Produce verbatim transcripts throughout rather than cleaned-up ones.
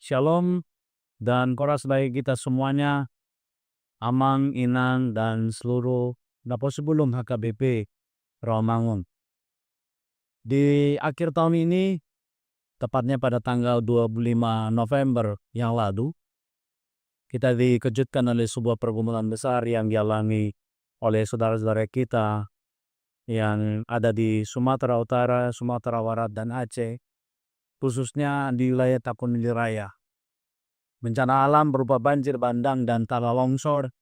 Shalom dan horas bagi kita semuanya, Amang, Inang, dan seluruh naposobulung H K B P Rawamangun. Di akhir tahun ini, tepatnya pada tanggal dua puluh lima November yang lalu, kita dikejutkan oleh sebuah pergumulan besar yang dialami oleh saudara-saudara kita yang ada di Sumatera Utara, Sumatera Barat, dan Aceh, khususnya di wilayah Tangkuban Raya. Bencana alam berupa banjir bandang dan tanah longsor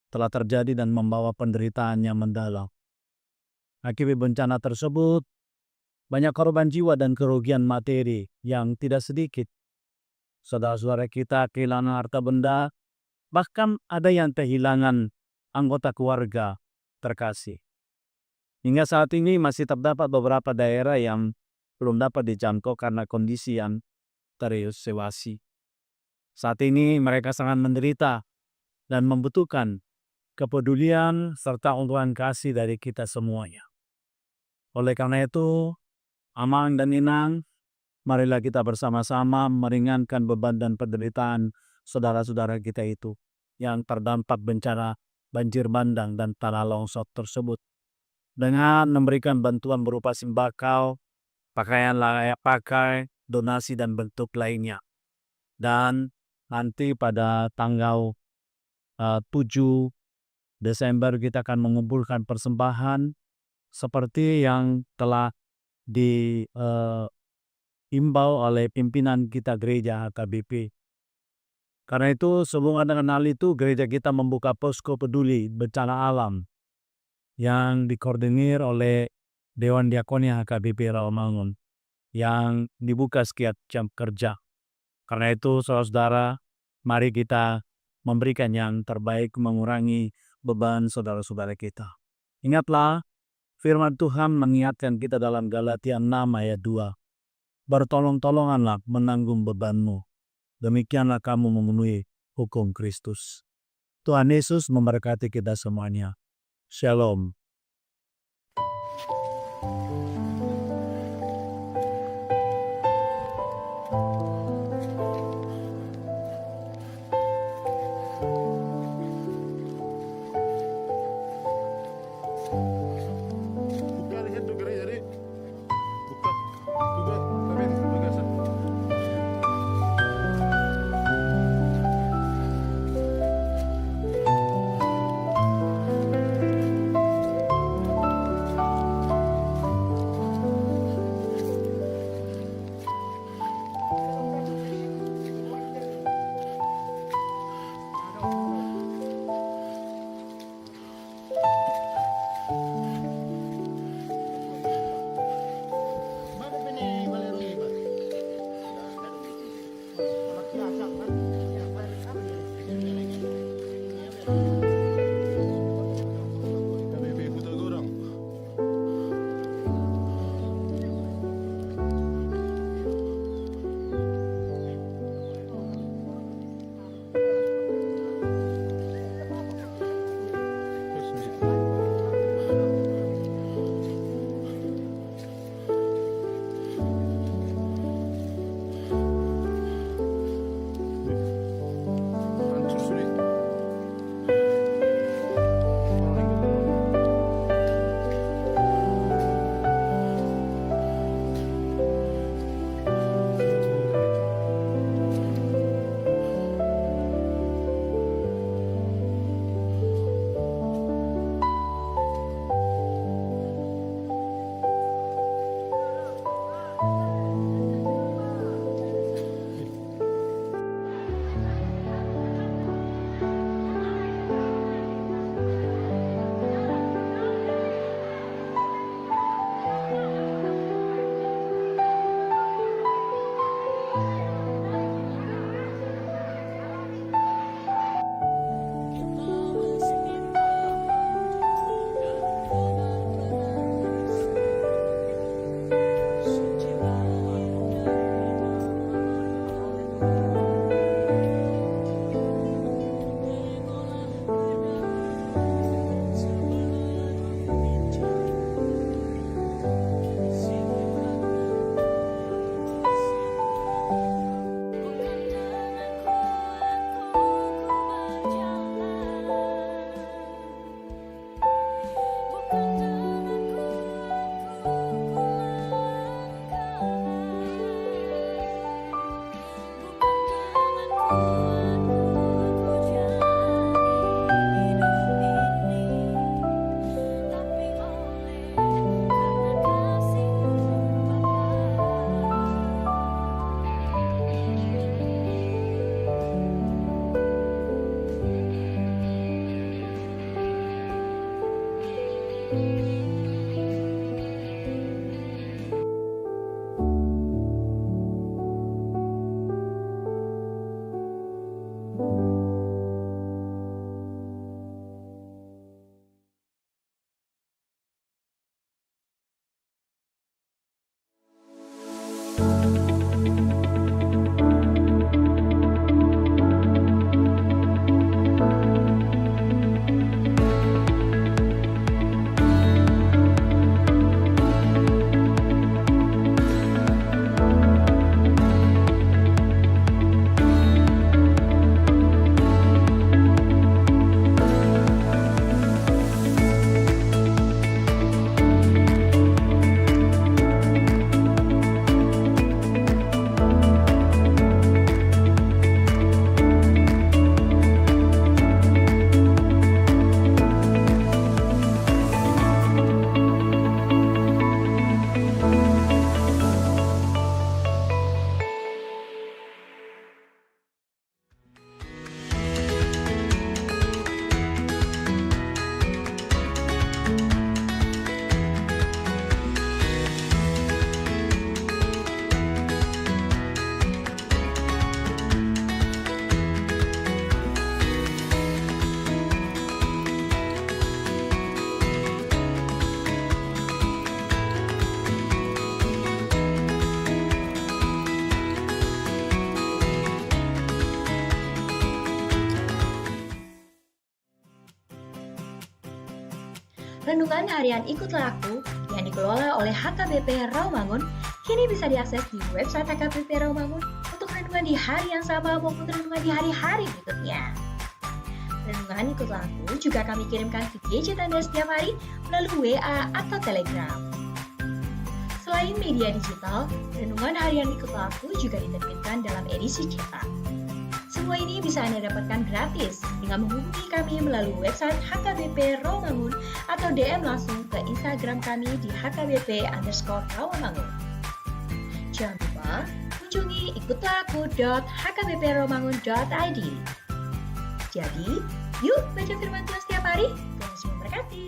telah terjadi dan membawa penderitaan yang mendalam. Akibat bencana tersebut, banyak korban jiwa dan kerugian materi yang tidak sedikit. Saudara-saudara kita kehilangan harta benda, bahkan ada yang kehilangan anggota keluarga terkasih. Hingga saat ini masih terdapat beberapa daerah yang belum dapat dijangkau karena kondisi yang terisolasi. Saat ini mereka sangat menderita dan membutuhkan kepedulian serta uluran kasih dari kita semuanya. Oleh karena itu, Amang dan Inang, marilah kita bersama-sama meringankan beban dan penderitaan saudara-saudara kita itu yang terdampak bencana banjir bandang dan tanah longsor tersebut, dengan memberikan bantuan berupa sembako, pakaian layak pakai, donasi, dan bentuk lainnya. Dan nanti pada tanggal, eh, tujuh Desember kita akan mengumpulkan persembahan seperti yang telah di, eh, imbau oleh pimpinan kita gereja H K B P. Karena itu, sehubungan dengan hal itu, gereja kita membuka posko peduli bencana alam yang dikoordinir oleh Dewan Diakonia H K B P Rawamangun yang dibuka setiap jam kerja. Karena itu, saudara-saudara, mari kita memberikan yang terbaik, mengurangi beban saudara-saudara kita. Ingatlah, firman Tuhan mengingatkan kita dalam Galatia enam ayat dua, "Bertolong-tolonganlah menanggung bebanmu. Demikianlah kamu memenuhi hukum Kristus." Tuhan Yesus memberkati kita semuanya. Shalom. Renungan harian Ikutlah Aku yang dikelola oleh H K B P Rawamangun kini bisa diakses di website H K B P Rawamangun untuk renungan di hari yang sama maupun renungan di hari-hari berikutnya. Renungan Ikutlah Aku juga kami kirimkan ke gadget Anda setiap hari melalui W A atau Telegram. Selain media digital, renungan harian Ikutlah Aku juga diterbitkan dalam edisi cetak. Semua ini bisa Anda dapatkan gratis dengan menghubungi kami melalui website H K B P Rawamangun atau D M langsung ke Instagram kami di H K B P underscore Rawamangun. Jangan lupa kunjungi ikutlah aku dot H K B P rawamangun dot I D. Jadi, yuk baca firman Tuhan setiap hari. Tuhan Yesus memberkati.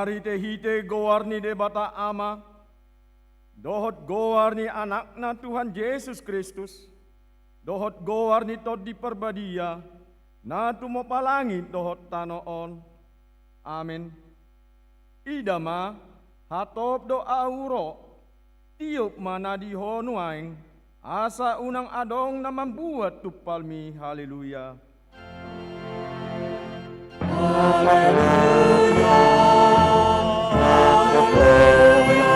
Marhitehite goar ni Debata Ama, dohot goar ni Anakna Tuhan Jesus Kristus, dohot goar ni Tondi Parbadia, na tumompa langit dohot tano on. Amen. Ida ma, hatop do ahu ro, tiop ma na di ho nuaeng, asa unang adong na mambuat tumpalmi. Haleluya. Haleluya. Haleluya. Haleluya.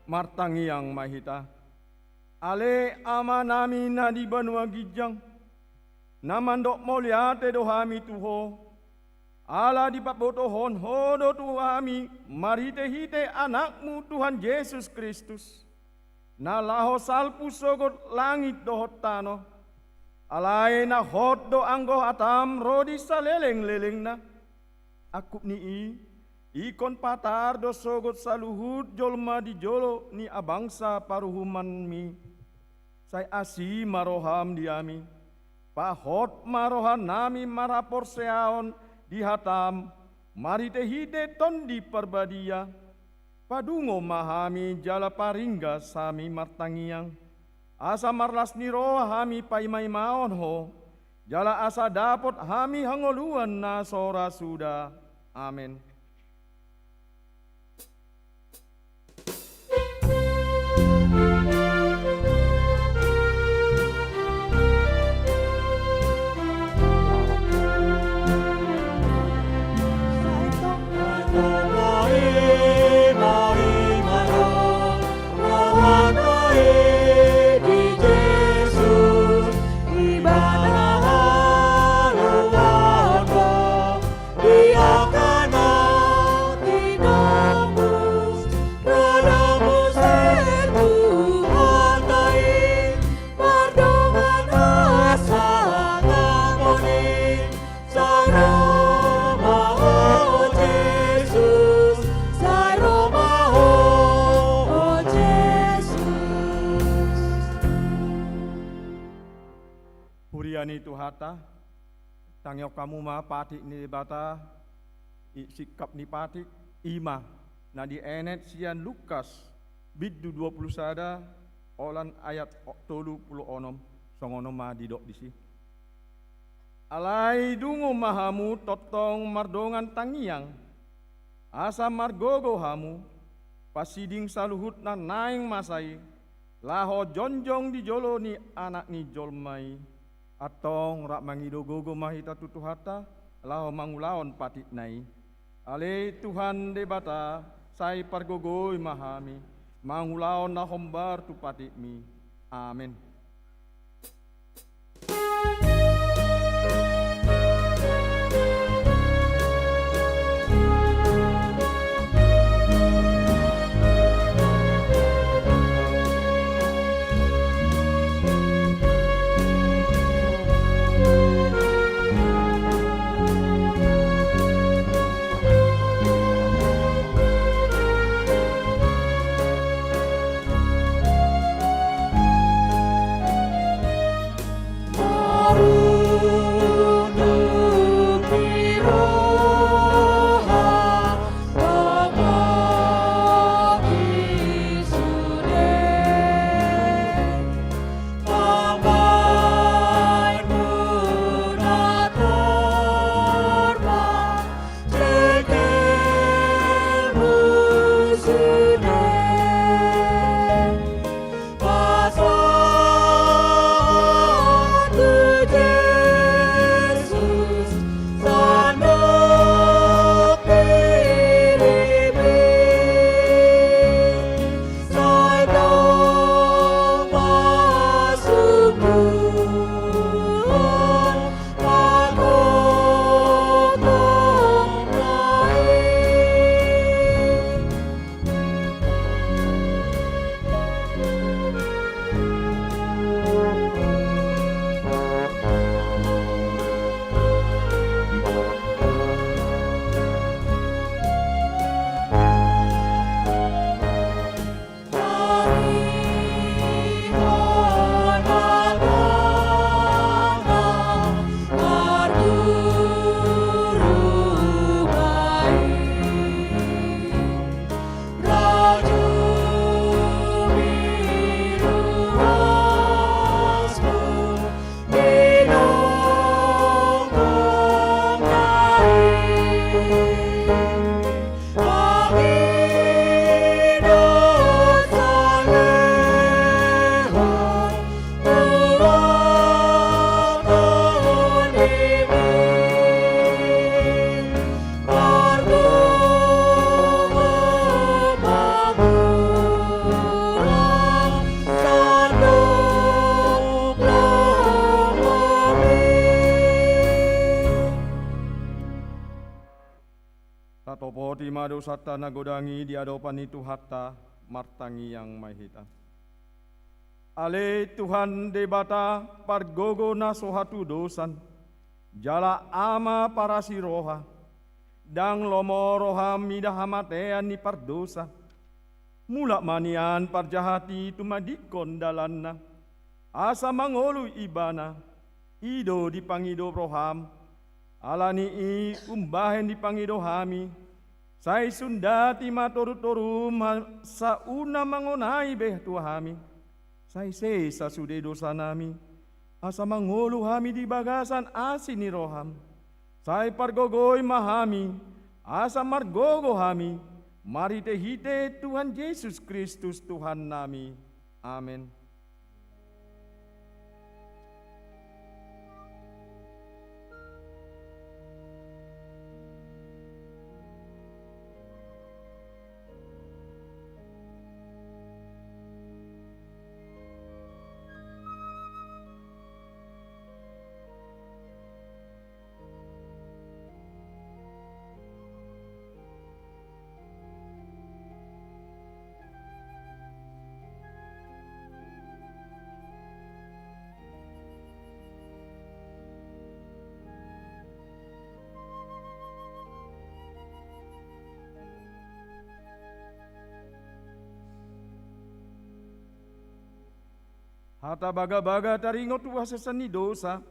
Martangiang ma hita. Ale Amanami na di banua ginjang, na mandok mauliate do hami tu Ho, ala dipabotohon Ho do tu hami marhitehite Anakmu Tuhan Jesus Kristus, na laho salpu sogot langit dohot tano. Alai na hot do anggo hatam ro di salelenglelengna. Angkup ni i, ingkon patar do sogot saluhut jolma di jolo ni abangsa paruhumanmi. Sai asi ma roham di hami. Pahot ma rohanami marhaporseaon di hatam marhitehite Tondi Parbadia. Padungo ma hami jala paringgas hami martangiang, asa marlas ni roha hami paimaimaon Ho, jala asa dapot hami hangoluan na so ra suda. Amen. Sai ro ma Ho, o Jesus, sai ro ma Ho, o Jesus. Huria ni Tuhanta, tangihon hamu ma patik ni Debata, i singkap ni patik, i ma na dienet sian Lukas, bindu dua pulu sada, olat ayat o-, tolu pulu onom, songon on ma didok disi. Alai dungo ma hamu tongtong mardongan tangiang, asa margogo hamu, pasiding saluhutna naeng masa i, laho jongjong di jolo ni Anak ni jolma i. Antong rap mangido gogo ma hita tu Tuhanta, laho mangulahon patikna i. Ale Tuhan Debata, sai pargogoi ma hami, mangulahon na hombar tu patikmi. Amen. dosanta na godang i di adopan ni Tuhanta, martangiang ma hita. Ale Tuhan Debata, pargogo na so hatudosan, jala Ama parasi roha, ndang lomo roham mida hamatean ni pardosa. Mulak ma nian parjahat i tumandingkon dalanna, asa mangolu ibana, i do dipangido roham. Ala ni i umbahen dipangido hami, sai sundati ma torutorum, asa unang mangonai be tu hami, sai sesa sude dosanami, asa mangolu hami di bagasan asi ni roham. Sai pargogoi ma hami, asa margogo hami, marhitehite Tuhan Jesus Kristus Tuhannami. Amen. Hata bagabaga taringot tu hasesaan ni dosa.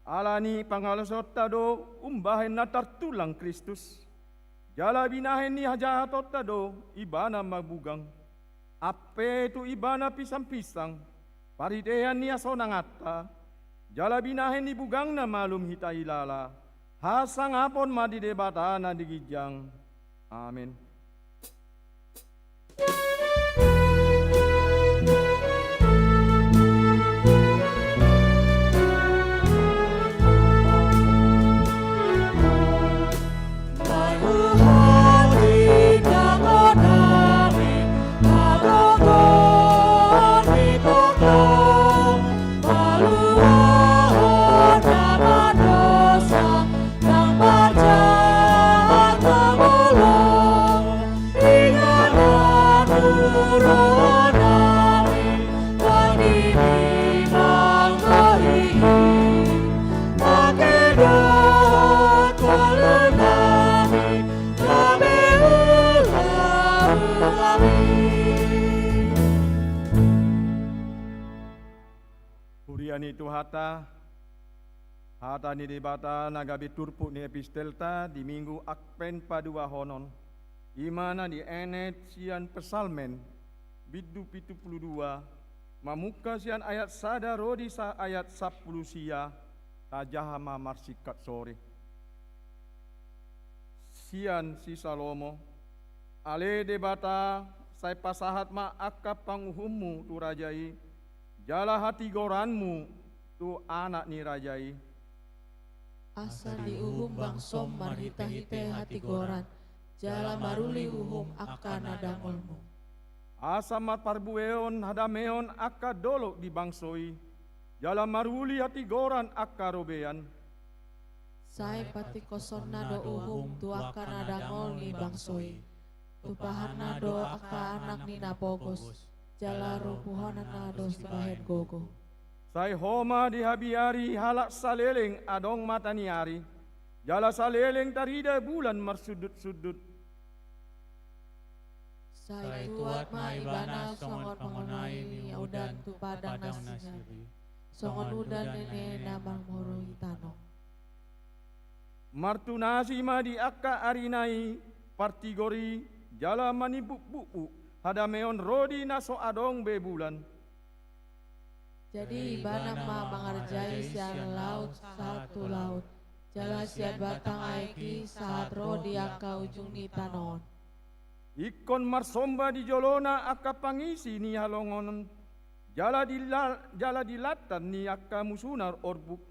Ala ni pangalaosionta do umbahen na tartulang Kristus. Jala binahen ni hajahatonta do ibana mabugang. Ampe tu ibana pisangpisang, parhitean ni hasonanganta, jala binahen ni bugangna malum hita hilala. Hasangapon ma di Debata na di ginjang. Amen. Huria ni Tuhanta, hata ni Debata na gabe turpuk ni epistelta di Minggu Advent paduahon on, i ma na dienet sian Psalmen bindu pitu pulu dua, mamungka sian ayat sada ro di sa-, ayat sampulu sia, tajaha ma marsingkat sore. Sian si Salomo. Ale Debata, sai pasahat ma angka panguhummu tu raja i, jala hatigoranmu tu anak ni raja i. Asa diuhum bangsom marhitehite hatigoran, jala maruli uhum angka na dangolmu. Asa marparbueon hadameon angka dolok di bangso i, jala maruli hatigoran angka robean. Sai patingkoshonna do uhum tu angka na dangol ni bangso i. Tumpahanna do angka anak ni na pogos, jala rumpuhonna do sibahen gogo. Sai ho ma dihabiari halak saleleng adong mata ni ari, jala saleleng tarida bulan marsundutsundut. Sai tuat ma ibana songon pangonai ni udan tu padang na siri, songon udan nene na marmoroi tano. Martunasi ma di angka arina i partigor i, jala manimbukbukbu hadameon ro di na so adong be bulan. Jadi ibana ma mangarajai sian laut sahat tu laut, jala sian batang aek i sahat ro di angka ujung ni tano on. Ingkon marsomba di jolona angka pangisi ni halongonon, jala di la-, jala di lantan ni angka musuna orbuk.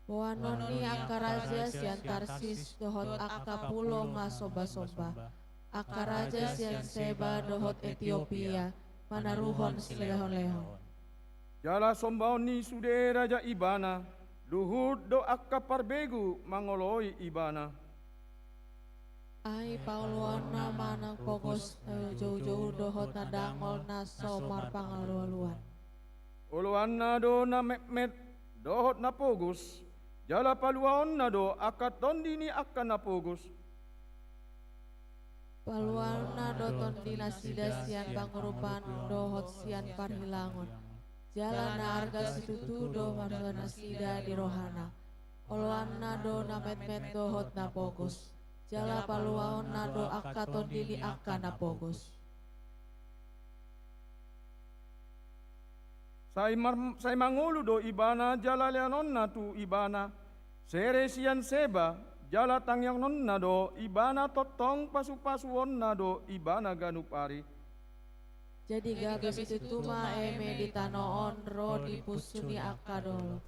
Boanon ni angka raja sian Tarsis dohot angka pulo masombasomba, angka raja sian Seba dohot Etiopia manaruhon silehonlehon. Jala sombaon ni sude raja ibana, luhut do angka parbegu mangoloi ibana. Pauluanna ma na pogos, eh, joujou dohot na dangol na so marpangalualuan. Oloanna do na metmet dohot na pogos, jala paluaonna do angka tondi ni angka na pogos. Paluaonna do tondi nasida sian pangurupan dohot sian parhilangon. Jala na arga situtu do martua nasida di rohana. Oloanna do na metmet dohot na pogos. Jala paluaonna do angka tondi ni angka na pogos. Sai mar-, sai mangolu do ibana jala leanonna tu ibana. Sere sian Seba, jala tangiangnonna do ibana tongtong pasupasuonna do ibana ganup ari. Jadi gabe situtu ma eme di tano on ro di punsu ni angka dolok.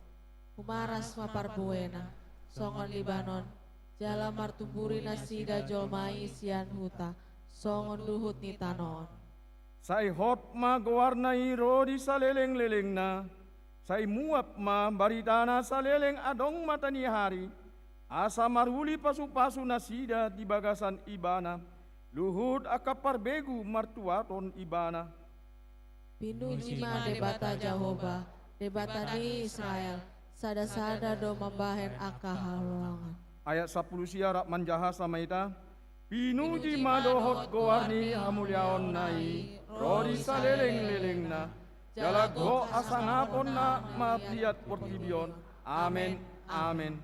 Humaras ma parbuena, songon Libanon, jala martumburi nasida jolma i sian huta, songon duhut ni tano on. Sai hot ma goarna i ro di salelenglelengna, sai muap ma baritana saleleng adong mata ni ari, asa maruli pasupasu nasida di bagasan ibana, luhut angka parbegu martuaton ibana. Pinuji ma Debata Jahowa, Debata ni Israel, sadasada do mambahen angka haholongan. Ayat sampulu sia rap manjaha sama hita. Pinuji ma dohot goar ni hamuliaonna i, ro di salelenglelengna, jala gok hasangaponna marhiat portibi on. Amen, amen.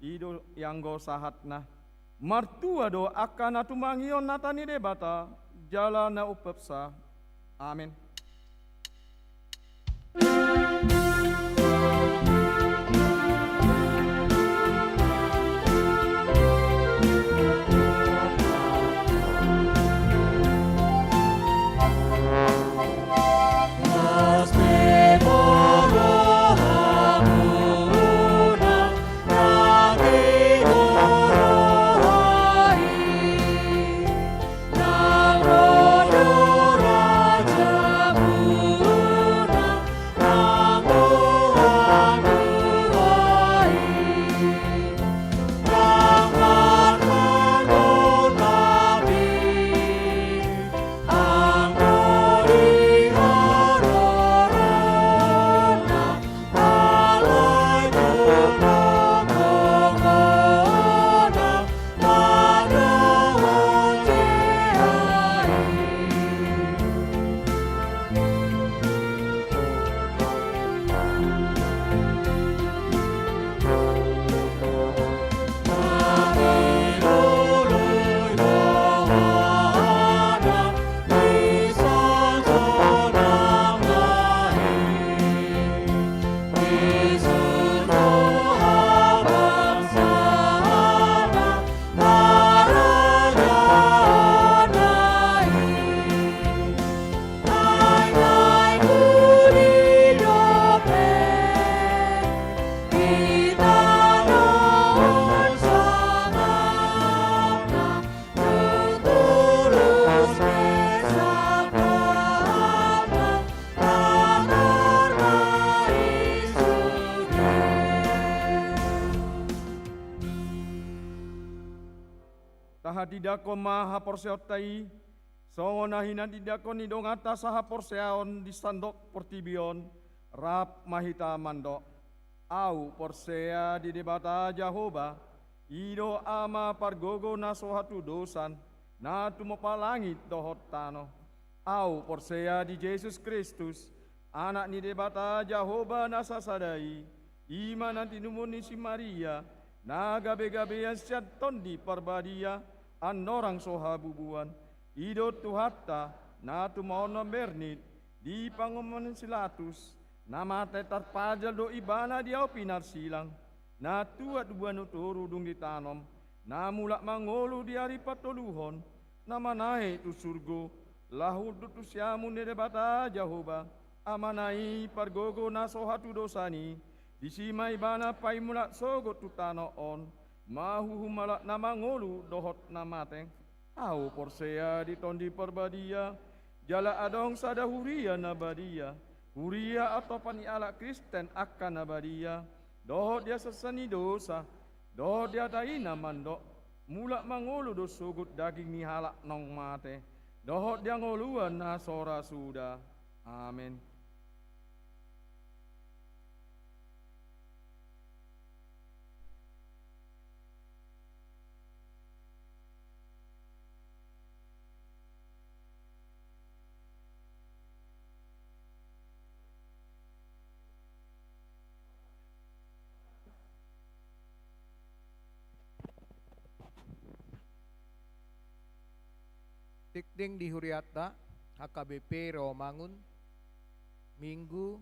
I do ianggo sahatna. Martua do angka na tumangihon hata ni Debata, jala na umpeopsa. Amen. Tahatindangkon ma haporseaonta i, songon na hinatindangkon ni donganta sahaporseaon di sandok portibi on, rap ma hita mandok. Ahu porsea di Debata Jahowa, i do Ama pargogo na so hatudosan, na tumompa langit dohot tano. Ahu porsea di Jesus Kristus, Anak ni Debata Jahowa na sasada i, i ma na tinumon ni si Maria, na gabegabean sian Tondi Parbadia, andorang so habubuan. I do Tuhanta, na tumaonhon bernit, di pangomoan ni si Pilatus, na mate tarpajal do ibana di ahu pinarsilang, na tuat dua ni toru dung ditanom, na mulak mangolu di ari patoluhon, na manaek tu surgo, laho hundul tu siamun ni Debata Jahowa, Amana i pargogo na so hatudosan i, disi ma ibana paimulak sogot tu tano on, mahuhum halak na mangolu dohot na mate. Ahu porsea di Tondi Parbadia, jala adong sada huria na badia, huria attopan ni halak Kristen angka na badia, dohot di hasesaan ni dosa, dohot di hata i na mandok, Mulak mangolu do sogot daging ni halak naung mate, dohot di hangoluan na so ra suda. Amen. Tingting di hurianta, H K B P Rawamangun, Minggu,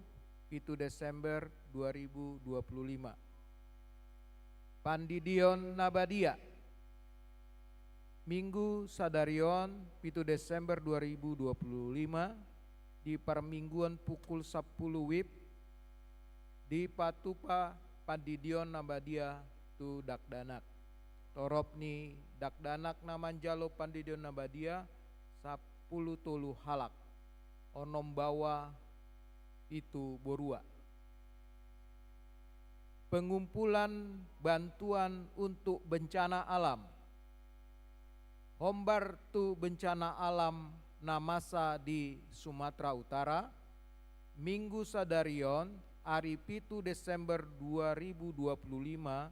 pitu Desember dua ribu dua puluh lima. Pandidion na badia. Minggu sadari on, pitu Desember dua ribu dua puluh lima, di parmingguon pukul sampulu wib, dipatupa pandidion na badia tu dakdanak. Torop ni dakdanak na manjalo pandidion na badia, sampulu tolu halak, onom baoa, pitu borua. Pengumpulan bantuan untuk bencana alam. Hombar tu bencana alam na masa di Sumatera Utara, Minggu sadari on, ari pitu Desember dua ribu dua puluh lima,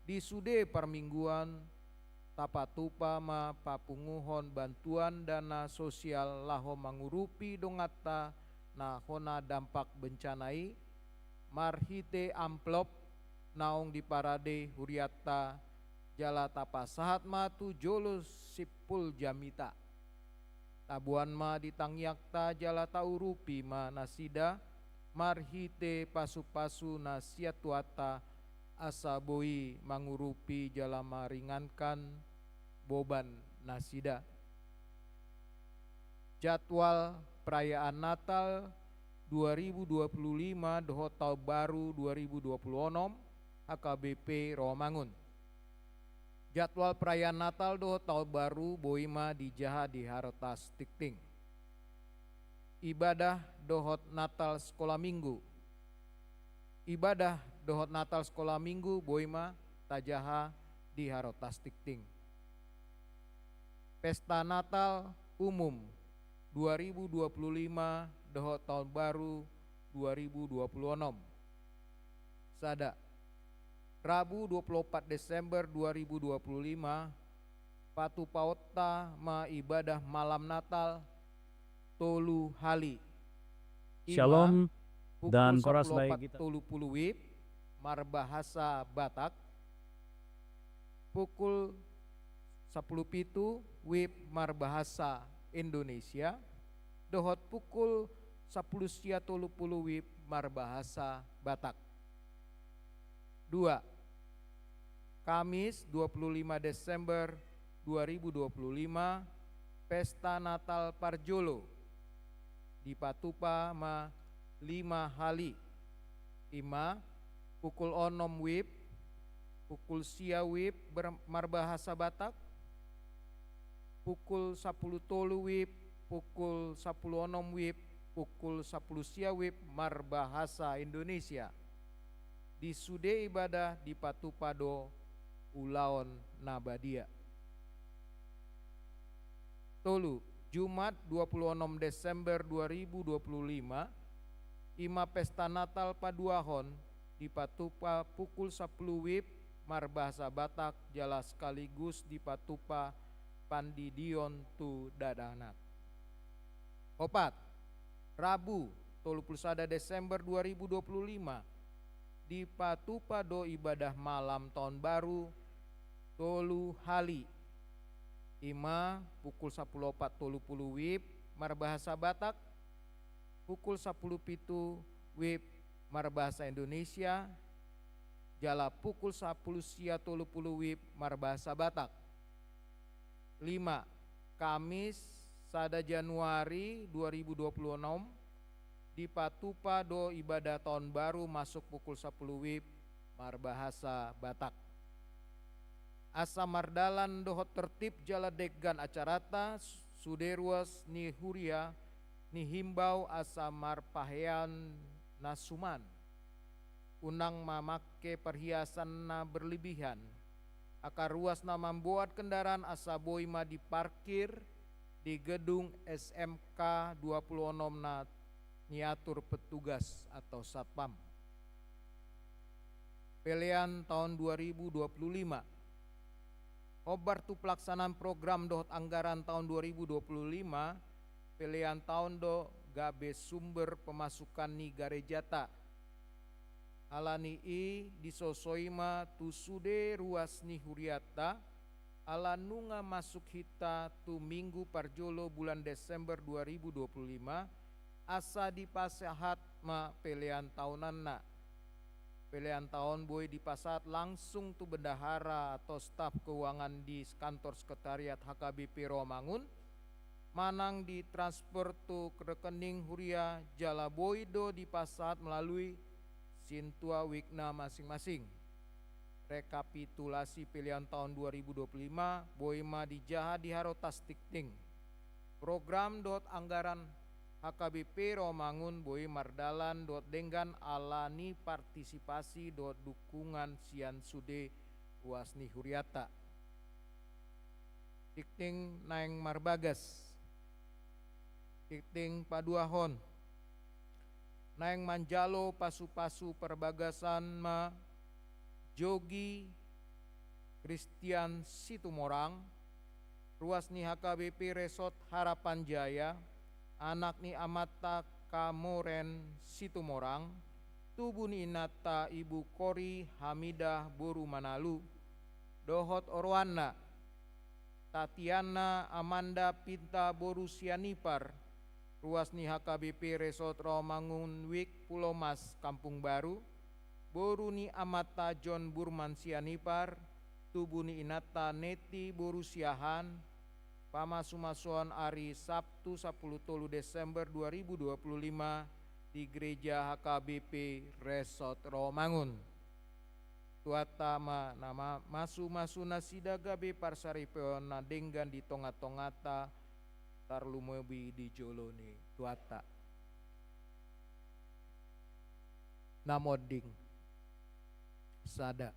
di sude parmingguan, tapatupa ma papunguhon bantuan dana sosial laho mangurupi donganta na hona dampak bencana i, marhite amplop naung diparade hurianta, jala tapasahat ma tu jolo simpul jamita. Taboan ma di tangiangta jala taurupi ma nasida, marhite pasupasu na sian Tuhanta, asa boi mangurupi jala maringankan boban nasida. Jadwal perayaan Natal dua ribu dua puluh lima dohot Taon Baru dua ribu dua puluh onom, H K B P Rawamangun. Jadwal perayaan Natal dohot Taon Baru boi ma dijaha di Harotas Tingting. Ibadah dohot Natal Sekolah Minggu. Ibadah dohot Natal Sekolah Minggu boi ma tajaha di Harotas Tingting. Pesta Natal Umum dua ribu dua puluh lima dohot Taon Baru dua ribu dua puluh onom. Sada. Rabu dua puluh opat Desember dua ribu dua puluh lima, patupaonta ma ibadah malam Natal tolu hali. Ima, Shalom pukul dan koras sampulu opat tolu puluh wib, marbahasa Batak, pukul sampulu pitu wib marbahasa Indonesia, dohot pukul sampulu sia tolu puluh wib marbahasa Batak. Dua. Kamis dua puluh lima Desember dua ribu dua puluh lima, Pesta Natal Parjolo. Dipatupa ma lima hali. Ima, pukul onom wib, pukul sia wib ber-, marbahasa Batak, pukul sampulu tolu wib, pukul sampulu onom wib, pukul sampulu sia wib marbahasa Indonesia. Di sude ibadah dipatupa do ulaon na badia. Tolu. Jumat dua puluh onom Desember dua ribu dua puluh lima, ima Pesta Natal Paduahon, dipatupa pukul sampulu wib marbahasa Batak jala sekaligus dipatupa pandidion tu dakdanak. Opat. Rabu tolu puluh sada Desember dua ribu dua puluh lima, dipatupa do ibadah malam Taon Baru tolu hali. Ima, pukul sampulu opat tolu puluh wib marbahasa Batak, pukul sampulu pitu wib marbahasa Indonesia, jala pukul sampulu sia tolu puluh wib marbahasa Batak. Lima. Kamis sada Januari dua ribu dua puluh onom, dipatupa do ibadah Taon Baru masuk pukul sampulu wib marbahasa Batak. Asa mardalan dohot tertib jala denggan acaranta, sude ruas ni huria nihimbau asa marpahean na suman. Unang mamangke parhiasan na berlebihan, Angka ruas na mamboan kendaraan asa boi ma diparkir di gedung S M K dua puluh onom na niatur petugas atau satpam. Pelean taon dua ribu dua puluh lima. Hombar tu pelaksanaan program dohot anggaran taon dua ribu dua puluh lima, pelean taon do gabe sumber pemasukan ni garejata. Ala ni i disosoi ma tu sude ruas ni hurianta, ala nunga masuk hita tu minggu parjolo bulan Desember dua ribu dua puluh lima, asa dipasahat ma pelean taonanna. Pelean taon boi dipasahat langsung tu bendahara atau staf keuangan di kantor sekretariat H K B P Rawamangun, manang ditransfer tu rekening huria jala boi do dipasahat melalui sintua wikna masing-masing. Rekapitulasi pelean taon dua ribu dua puluh lima boi ma dijaha di Harotas Tingting. Program dohot anggaran H K B P Rawamangun boi mardalan dohot denggan ala ni partisipasi dohot dukungan sian sude ruas ni hurianta. Tingting naeng marbagas. Tingting paduahon. Naeng manjalo pasu-pasu parbagasan ma Jogi Christian Situmorang, ruas ni H K B P Resort Harapan Jaya, anak ni amanta Kamoren Situmorang, tubu ni inanta Ibu Kori Hamidah boru Manalu, dohot oroanna, Tatiana Amanda Pinta boru Sianipar, ruas ni H K B P Resort Rawamangun Wik Pulomas Kampung Baru, boru ni amanta John Burman Sianipar, tubu ni inanta Neti boru Siahaan, pamasu-masuon ari Sabtu sampulu tolu Desember dua ribu dua puluh lima di Gereja H K B P Resort Rawamangun. Tuhanta ma na ma-, masu-masu nasida gabe parsaripeon na denggan di tonga-tonganta, tarlumobi di jolo ni Tuhanta. Na monding. Sada.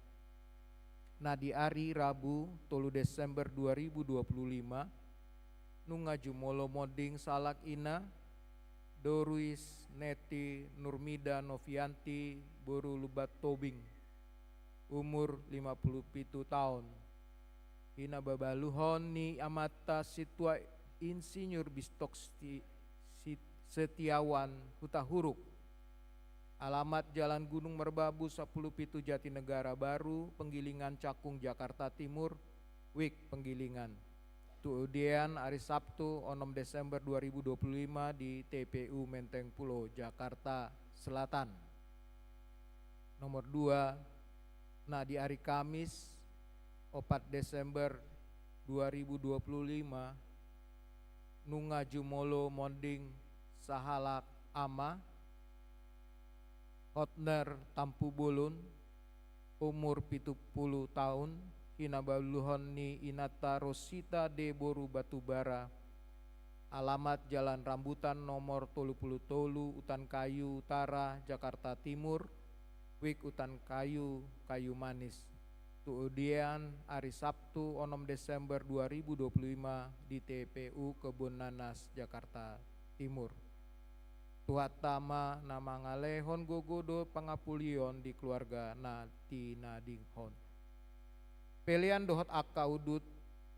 Na di ari Rabu, tolu Desember dua ribu dua puluh lima, nunga jumolo monding sahalak ina, Doris Neti Nurmida Novianti boru Lumban Tobing, umur lima puluh pitu taon. Hinababaluhon ni amanta Sintua Insinyur Bistok Sti-, Sit-, Setiawan Hutahuruk. Alamat Jalan Gunung Merbabu sampulu pitu Jatinegara Baru, Penggilingan Cakung, Jakarta Timur, Wik Penggilingan. Tuudian ari Sabtu, onom Desember dua ribu dua puluh lima di T P U Menteng Pulo, Jakarta Selatan. Nomor dua, na di ari Kamis, opat Desember dua ribu dua puluh lima, nunga jumolo monding sahalak ama, Hotner Tampubolon, umur pitu puluh taon, hinabaluhon ni inanta Rosita D boru Batubara, alamat Jalan Rambutan nomor tolu puluh tolu, Utan Kayu Utara, Jakarta Timur, Wik Utan Kayu, Kayu Manis. Tuudian ari Sabtu, onom Desember dua ribu dua puluh lima di T P U Kebun Nanas, Jakarta Timur. Tuhanta ma na mangalehon gogo dohot pangapulion di keluarga na tinadinghon. Pelean dohot angka udut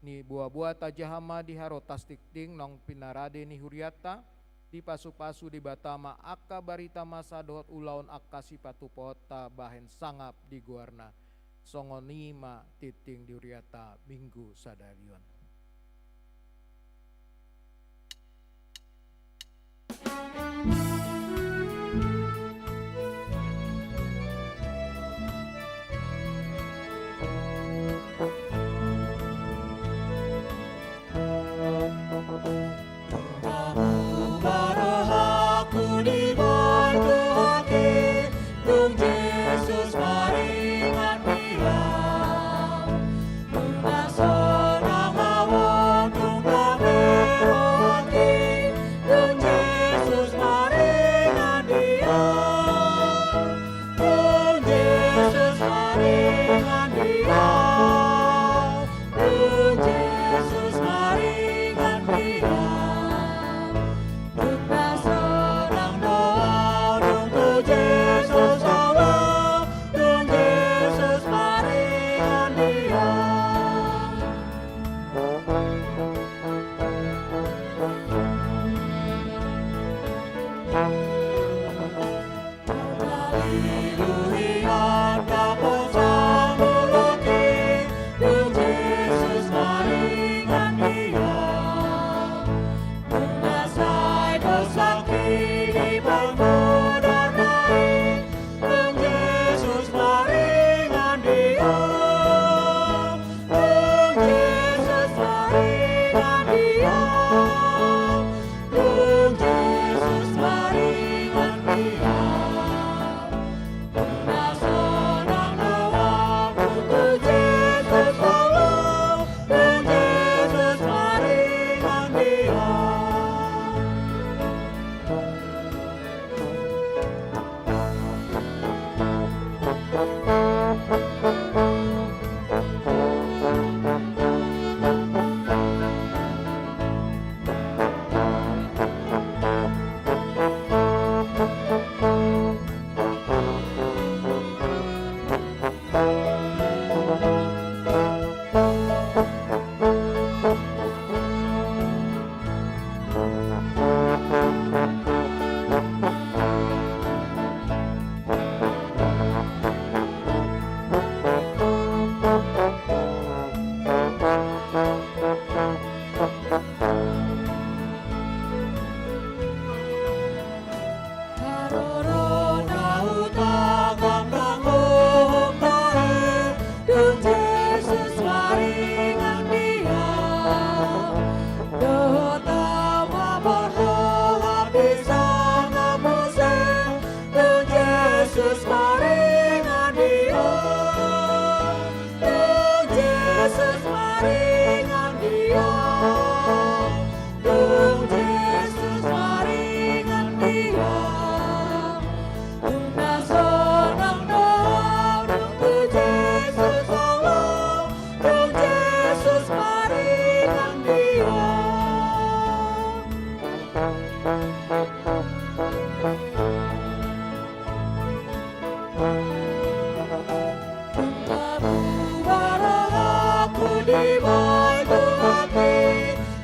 ni boaboa tajaha ma di Harotas Tingting naung pinarade ni hurianta, dipasu-pasu Debata ma angka barita masa dohot ulaon angka sipatupaonta bahen sangap di goarna. Songon i ma tingting di hurianta Minggu sadari on. Haroro na hutangam nang uhum na i, dung Jesus maringan di au. Dohot au ma borhat di sangap muse, dung Jesus maringan di au. Dung Jesus maringan di au. Dung Jesus maringan di au. Dung na sonang do au, dung tu Jesus au olo. Dung Jesus maringan di au.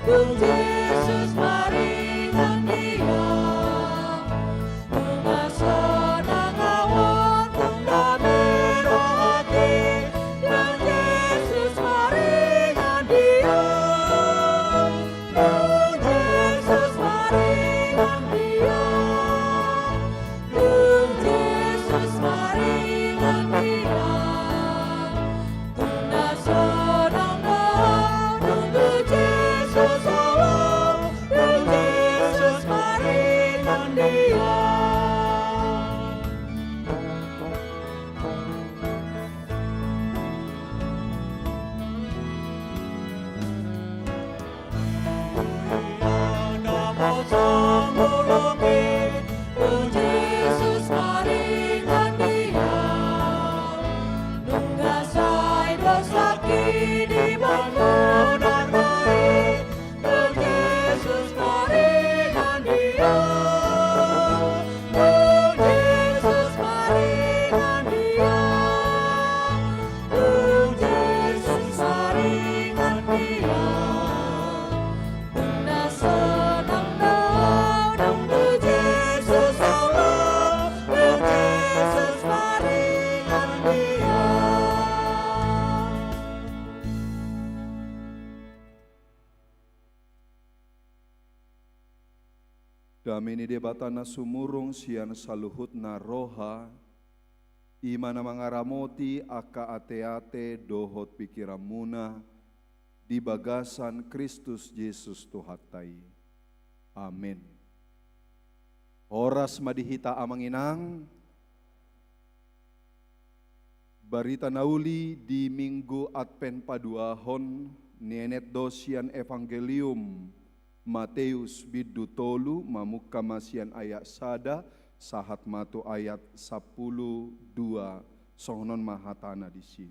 Dung Jesus maringan di au. Dung na sonang au on, dung dame rohangki, dung Jesus maringan di au. Dung Jesus maringan di au. Dung Jesus maringan di au. Dung na sonang do au, dung tu Jesus au olo. Dung Jesus maringan di au. Dung Jesus maringan di au. Dung na sonang do au, dung tu Jesus au olo. Dung Jesus maringan di au. Dame ni Debata na sumurung sian saluhutna roha, i ma na mangaramoti angka ateate dohot pingkiranmuna di bagasan Kristus Jesus Tuhanta i. Amen. Horas ma di hita amang inang. Barita na uli di Minggu Advent paduahon nienet do sian Evangelium Mateus bindu tolu, mamungka ma sian ayat sada sahat ma tu ayat sampulu dua. Songon on ma hatana disi.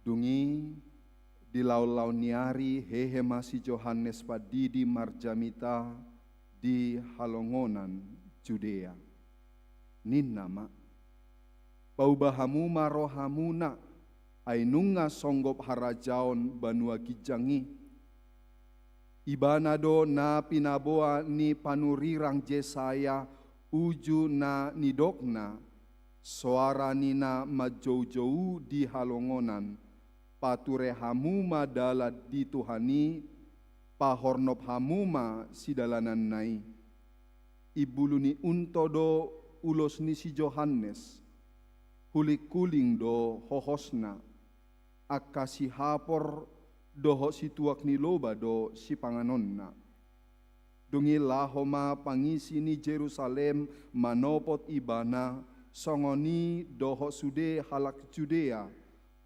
Dung i, di laonlaon ni ari hehe ma si Johannes Pandidi marjamita di halongonan Judea. Ninna ma: Pauba hamu ma rohamuna, ai nunga songgop harajaon banua ginjang i. Ibana do na pinaboa ni panurirang Jesaya uju na nidokna, soara ni na manjoujou di halongonan: Pature hamu ma dalan di Tuhan i, pahornop hamu ma sidalananna i. Imbulu ni unto do ulos ni si Johannes, hulinghuling do hohosna, angka sihapor dohot situak ni loba do sipanganonna. Dung i laho ma pangisi ni Jerusalem manopot ibana, songon i dohot sude halak Judea,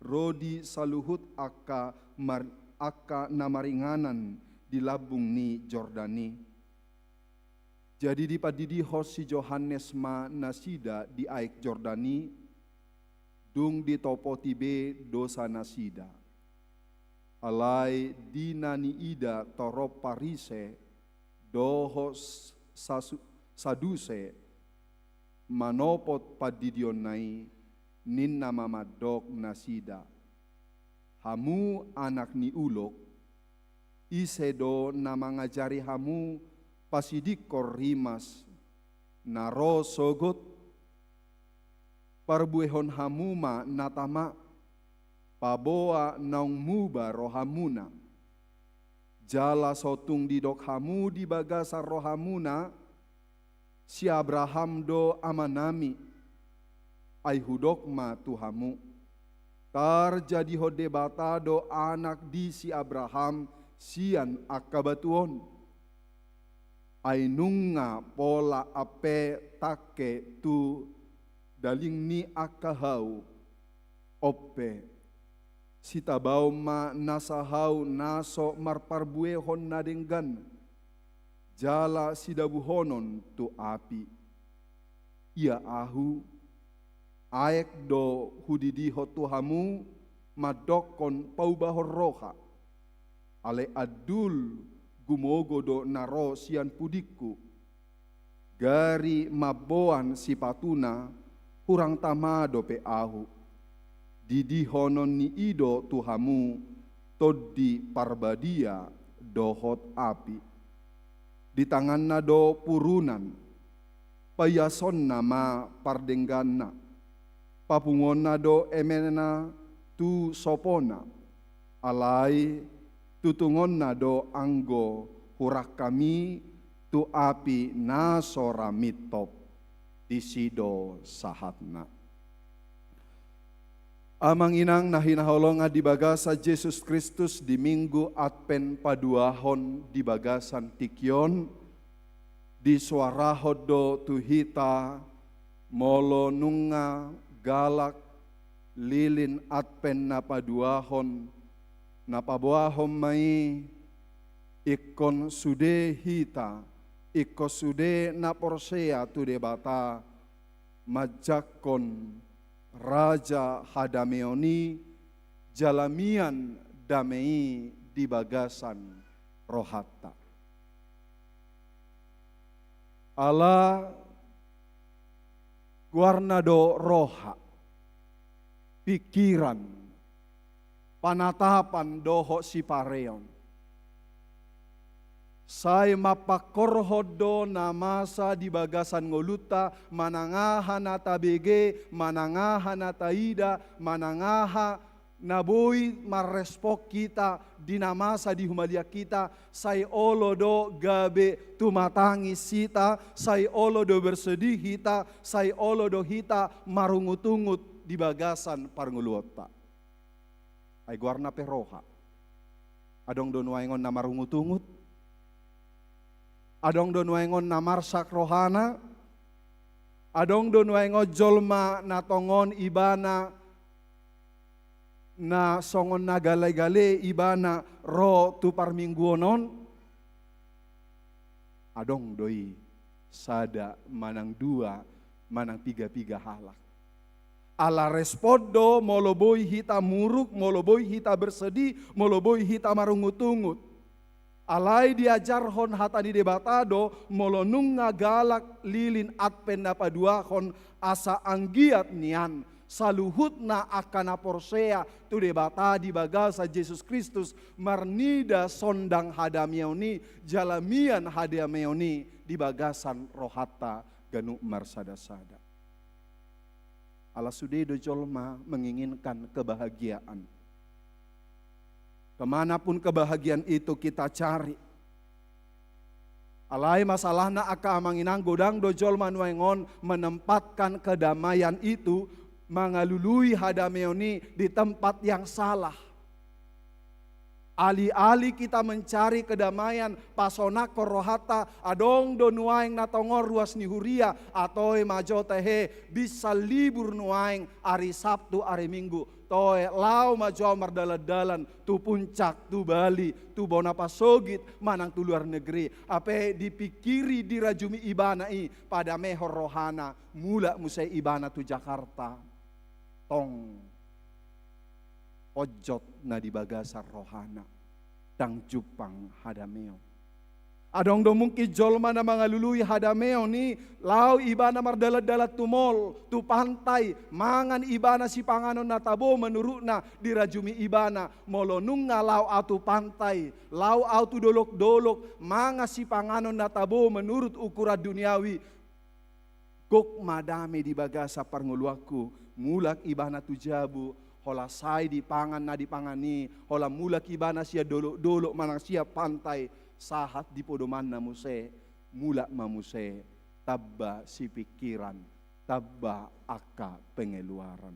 ro di saluhut angka mar-, angka na maringanan di lambung ni Jordan i. Jadi dipandidihon si Johannes ma nasida di aek Jordan i, dung ditopoti be dosanasida. Alai di na niida torop Parise dohot Sasu-, Saduse manopot pandidionna i, ninna ma mandok nasida: Hamu anak ni ulok, ise do na mangajari hamu pasidingkon rimas na ro sogot? Parbuehon hamu ma na tama, paboa naung muba rohamuna. Jala so tung didok hamu di bagasan rohamuna: Si Abraham do amanami. Ai hudok ma tu hamu: Tarjadihon Debata do anak di si Abraham sian angka batu on. Ai nunga pola ampe tangke tu daging ni angka hau. On pe, sitabaon ma nasa hau na so marparbuehon na denggan, jala sidabuhonon tu api. Ia ahu, aek do hudidihon tu hamu mandokkon paubahon roha. Alai andul gumogo do na ro sian pudingku. Gari mamboan sipatuna, hurang tama dope ahu. Didihonon ni i do tu hamu Tondi Parbadia dohot api. Di tanganna do purunan, paiasonna ma pardengganna. Papunguonna do emena tu sopona. Alai tutungonna do anggo hurangkami tu api na so ra mintop. Disi do sahatna. Amang inang na hinaholongan di bagasan Jesus Kristus, di Minggu Advent paduahon di bagasan tingki on, disoarahon do tu hita, molo nunga galak lilin Advent na paduahon, na paboahon ma i ingkon sude hita, ingkon sude na porsea tu Debata, manjangkon Raja hadameon i, jala mian dame i di bagasan rohanta. Ala goarna do roha, pingkiran, panatapan dohot sipareon. Sai mampangkorhon do na masa di bagasan ngolunta, manang aha na tabege, manang aha na taida, manang aha na boi marrespon hita di na masa di humaliang hita, sai olo do gabe tumatangis hita, sai olo do bersedih hita, sai olo do hita marungutungut di bagasan parngoluonta. Ai goarna pe roha. Adong do nuaeng on na marungutungut? Adong do nuaeng on na marsak rohana? Adong do nuaeng on jolma na tongon ibana na songon na gale-gale ibana ro tu parmingguon on? Adong do i sada manang dua manang piga-piga halak. Ala respon do molo boi hita muruk, molo boi hita bersedih, molo boi hita marungut-ungut. Alai diajarhon hata ni Debata do, molo nunga galak lilin Advent na paduahon, asa anggiat nian saluhutna angka na porsea tu Debata di bagasan Jesus Kristus marnida sondang hadameon i, jala mian hadameon i di bagasan rohanta ganup marsada-sada. Ala sude do jolma menginginkan kebahagiaan. Kemanapun kebahagiaan itu kita cari. Alai masalahna angka amang inang, godang do jolma nuaeng on menempatkan kedamaian itu, mangalului hadameon i di tempat yang salah. Alih-alih hita mencari kedamaian, pasonanghon rohanta, adong do nuaeng na tongon ruas ni huria, atau ma jo tehe, bisa libur nuaeng ari Sabtu, ari Minggu. Toe, laho ma jo au mardalan-dalan tu puncak, tu Bali, tu bona pasogit, manang tu luar negeri. Hape dipingkiri, dirajumi ibana i, padamehon rohana, mulak muse ibana tu Jakarta. Tong, onjot na di bagasan rohana, ndang jumpang hadameon. Adong do mungkin jolma na mangalului hadameon i, laho ibana mardalan-dalan tu mall, tu pantai, mangan ibana sipanganon na tabo menurutna, dirajumi ibana, molo nunga laho au tu pantai, laho au tu dolok-dolok, mangan sipanganon na tabo menurut ukuran duniawi, gok ma dame di bagasan parngoluanku. Mulak ibana tu jabu, holan sai dipangan na dipangan i, holan mulak ibana sian dolok-dolok manang sian pantai, sahat di podomanna muse, mulak ma muse, tamba sipingkiran, tamba angka pengeluaran.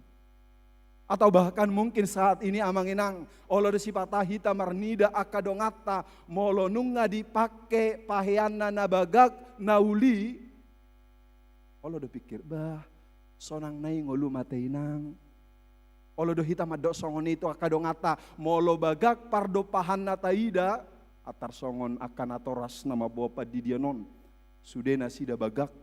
Atau bahkan mungkin saat ini, Amang Inang, olo do sipata hita marnida angka donganta, molo nunga dipake paheanna na bagak, na uli, olo do pingkir, bah, sonang nai ngolum ate, Inang. Olo do hita mandok songon i tu angka donganta, molo bagak pardompahanna taida, antar songon angka natoras na mamboan pandidion on. Sude nasida bagak,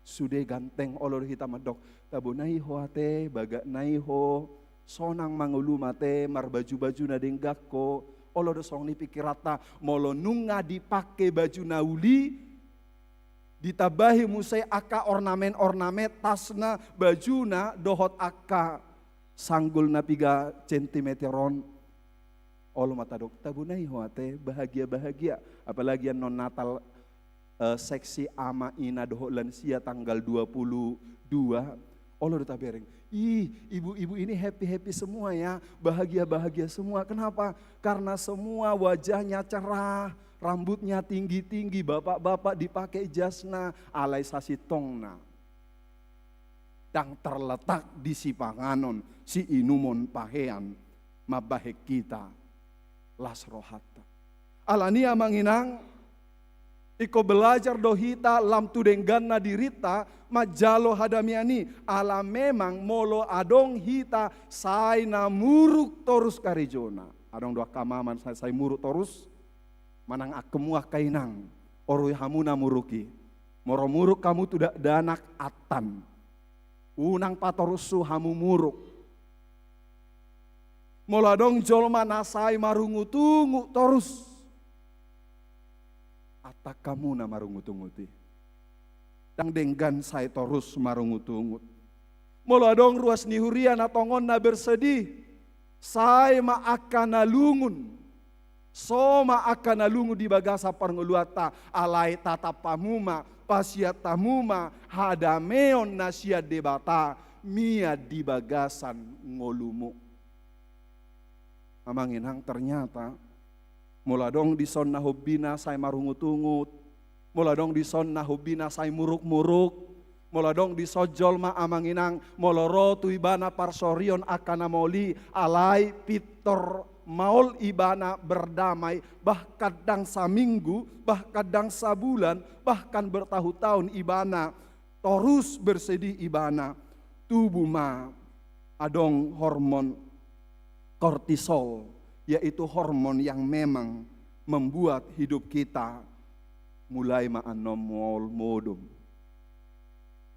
sude ganteng, olo do hita mandok, tabo nai ho ate, bagak nai ho, sonang ma ngolum ate, marbaju-baju na denggan ho, olo do songon i pingkiranta, molo nunga dipake baju na uli, ditambahi muse angka ornamen-ornamen, tasna, bajuna, dohot angka sanggul na piga centimeter on. Olo ma tadok, tabo nai ho ate, bahagia-bahagia. Apalagi annon Natal, eh, seksi ama, ina, dohot lansia tanggal dua puluh dua. Olo do tabereng. Ih, ibu-ibu ini happy-happy semua ya, bahagia-bahagia semua. Kenapa? Karena semua wajahnya cerah, rambutnya tinggi-tinggi, bapak-bapak dipake jasna, alai sasintongna ndang terletak di sipanganon, siinumon, pahean, mambahen hita las rohanta. Alani, Amang Inang, ingkon belajar do hita lam tu dengganna dirinta manjalo hadameon i, ala memang molo adong hita sai na muruk torus karejona. Adong do angka amang sai, sai muruk torus, manang angka hamu angka inang, orui hamu na muruk i. Molo muruk hamu tu dakdanak, antan. Unang patorushon hamu muruk. Molo adong jolma na sai marungut-ungut torus, antan hamu na marungut-ungut i. Ndang denggan sai torus marungut-ungut. Molo adong ruas ni huria na tongon na bersedih, sai ma angka na lungun. So ma angka na lungun di bagasan parngoluanta, alai tatap hamu ma, paseat hamu ma hadameon na sian Debata mian di bagasan ngolumu. Amang Inang, ternyata molo adong dison na hombina sai marungut-ungut, molo adong dison na hombina sai muruk-muruk, molo adong dison jolma, Amang Inang, molo ro tu ibana parsorion angka na maol i, alai pintor maol ibana berdamai, bahkan ndang saminggu, bahkan ndang sabulan, bahkan bertahun-tahun ibana torus bersedih ibana, tubu ma adong hormon kortisol, yaitu hormon yang memang membuat hidup kita mulai ma annon maol modom.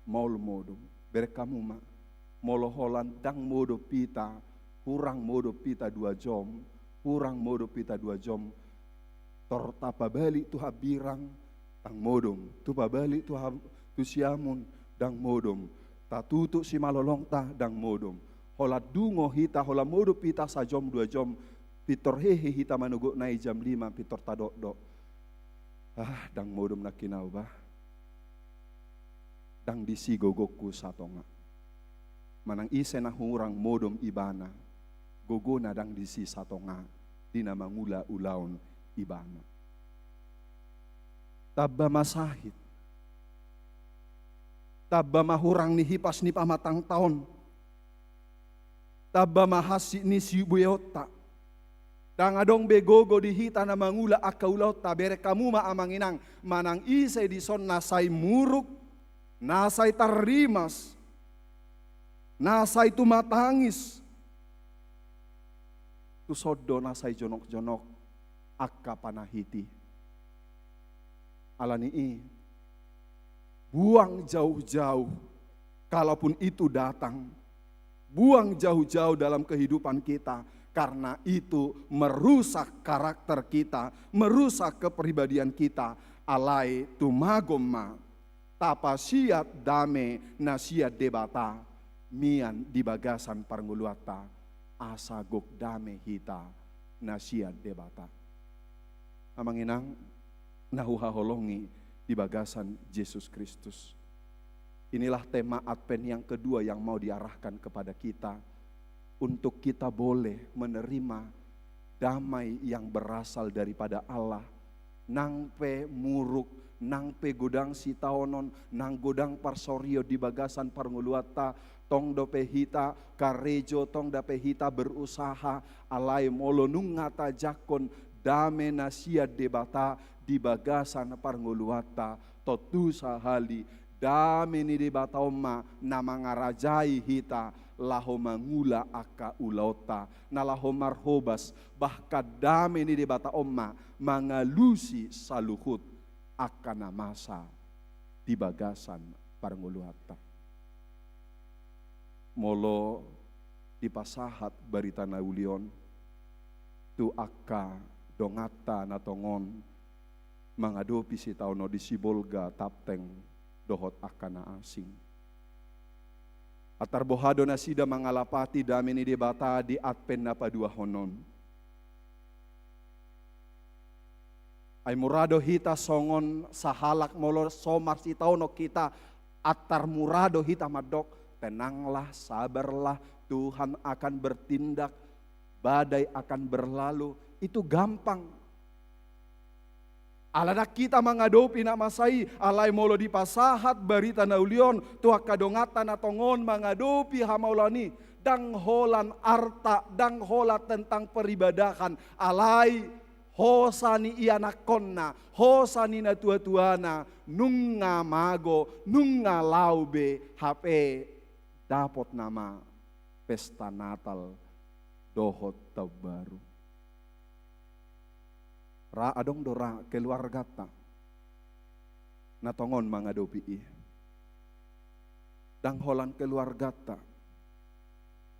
Maol modom. Bereng hamu ma, molo holan ndang modom hita, hurang modom hita dua jom, hurang modom hita dua jom, tor tapabalik tu hambirang, ndang modom. Tapabalik tu ham-, tu siamun, ndang modom. Tatutup simalolongta, ndang modom. Holan dungo hita, holan modom hita sajom dua jom, pintor hehe hita manogot nai jam lima, pintor tadokdok. Ah, ndang modom nangkin au bah. Ndang disi gogongku satonga. Manang ise na hurang modom ibana, gogona ndang disi satonga di na mangula ulaon ibana. Tamba ma sahit. Tamba ma hurang ni hipas ni pamatangta on. Tamba ma hansit ni sibueonta. Ndang adong be gogo di hita na mangula angka ulaonta. Bereng hamu ma, Amang Inang, manang ise dison na sai muruk, na sai tarrimas, na sai tumatangis, Tuson do na sai jonok-jonok angka panahit i. Alani i, buang jauh-jauh, kalaupun itu datang, buang jauh-jauh dalam kehidupan kita, karena itu merusak karakter kita, merusak kepribadian kita. Alai tumagom ma, tapasiat dame na sian Debata mian di bagasan parngoluanta, asa gok dame hita na sian Debata. Amang inang na huhaholongi di bagasan Jesus Kristus, inilah tema Advent yang kedua yang mau diarahkan kepada kita, untuk kita boleh menerima damai yang berasal daripada Allah. Nang pe muruk, nang pe godang sitaonon, nang godang parsorion di bagasan parngoluanta, tong dope hita karejo, tong dope hita berusaha, alai molo nunga tajangkon dame na sian Debata di bagasan parngoluanta, tontu sahali dame ni Debata on ma na mangarajai hita laho mangula angka ulaonta na laho marhobas, bahkan dame ni Debata on ma mangalusi saluhut angka na masa di bagasan parngoluanta. Molo dipasahat barita na uli on tu angka donganta na tongon mangadopi sitaonon di Sibolga, Tapteng dohot angka na asing, antar boha do nasida mangalapati dame ni Debata di Advent na paduahon on? Ai mura do hita songon sahalak molo so marsitaonon hita, antar mura do hita mandok, "Tenanglah, sabarlah, Tuhan akan bertindak, badai akan berlalu." Itu gampang. Ala ndang hita mangadopi na masa i, alai molo dipasahat barita na uli on tu angka donganta na tongon mangadopi hamaolon i, ndang holan arta, ndang holan tentang peribadahan, alai hosa ni ianakhonna, hosa ni natuatuana, nunga mago, nunga laho be, hape dapot nama pesta Natal dohot Taon Baru. Ra, adong do ra keluarganta na tongon mangadopi i? Ndang holan keluarganta,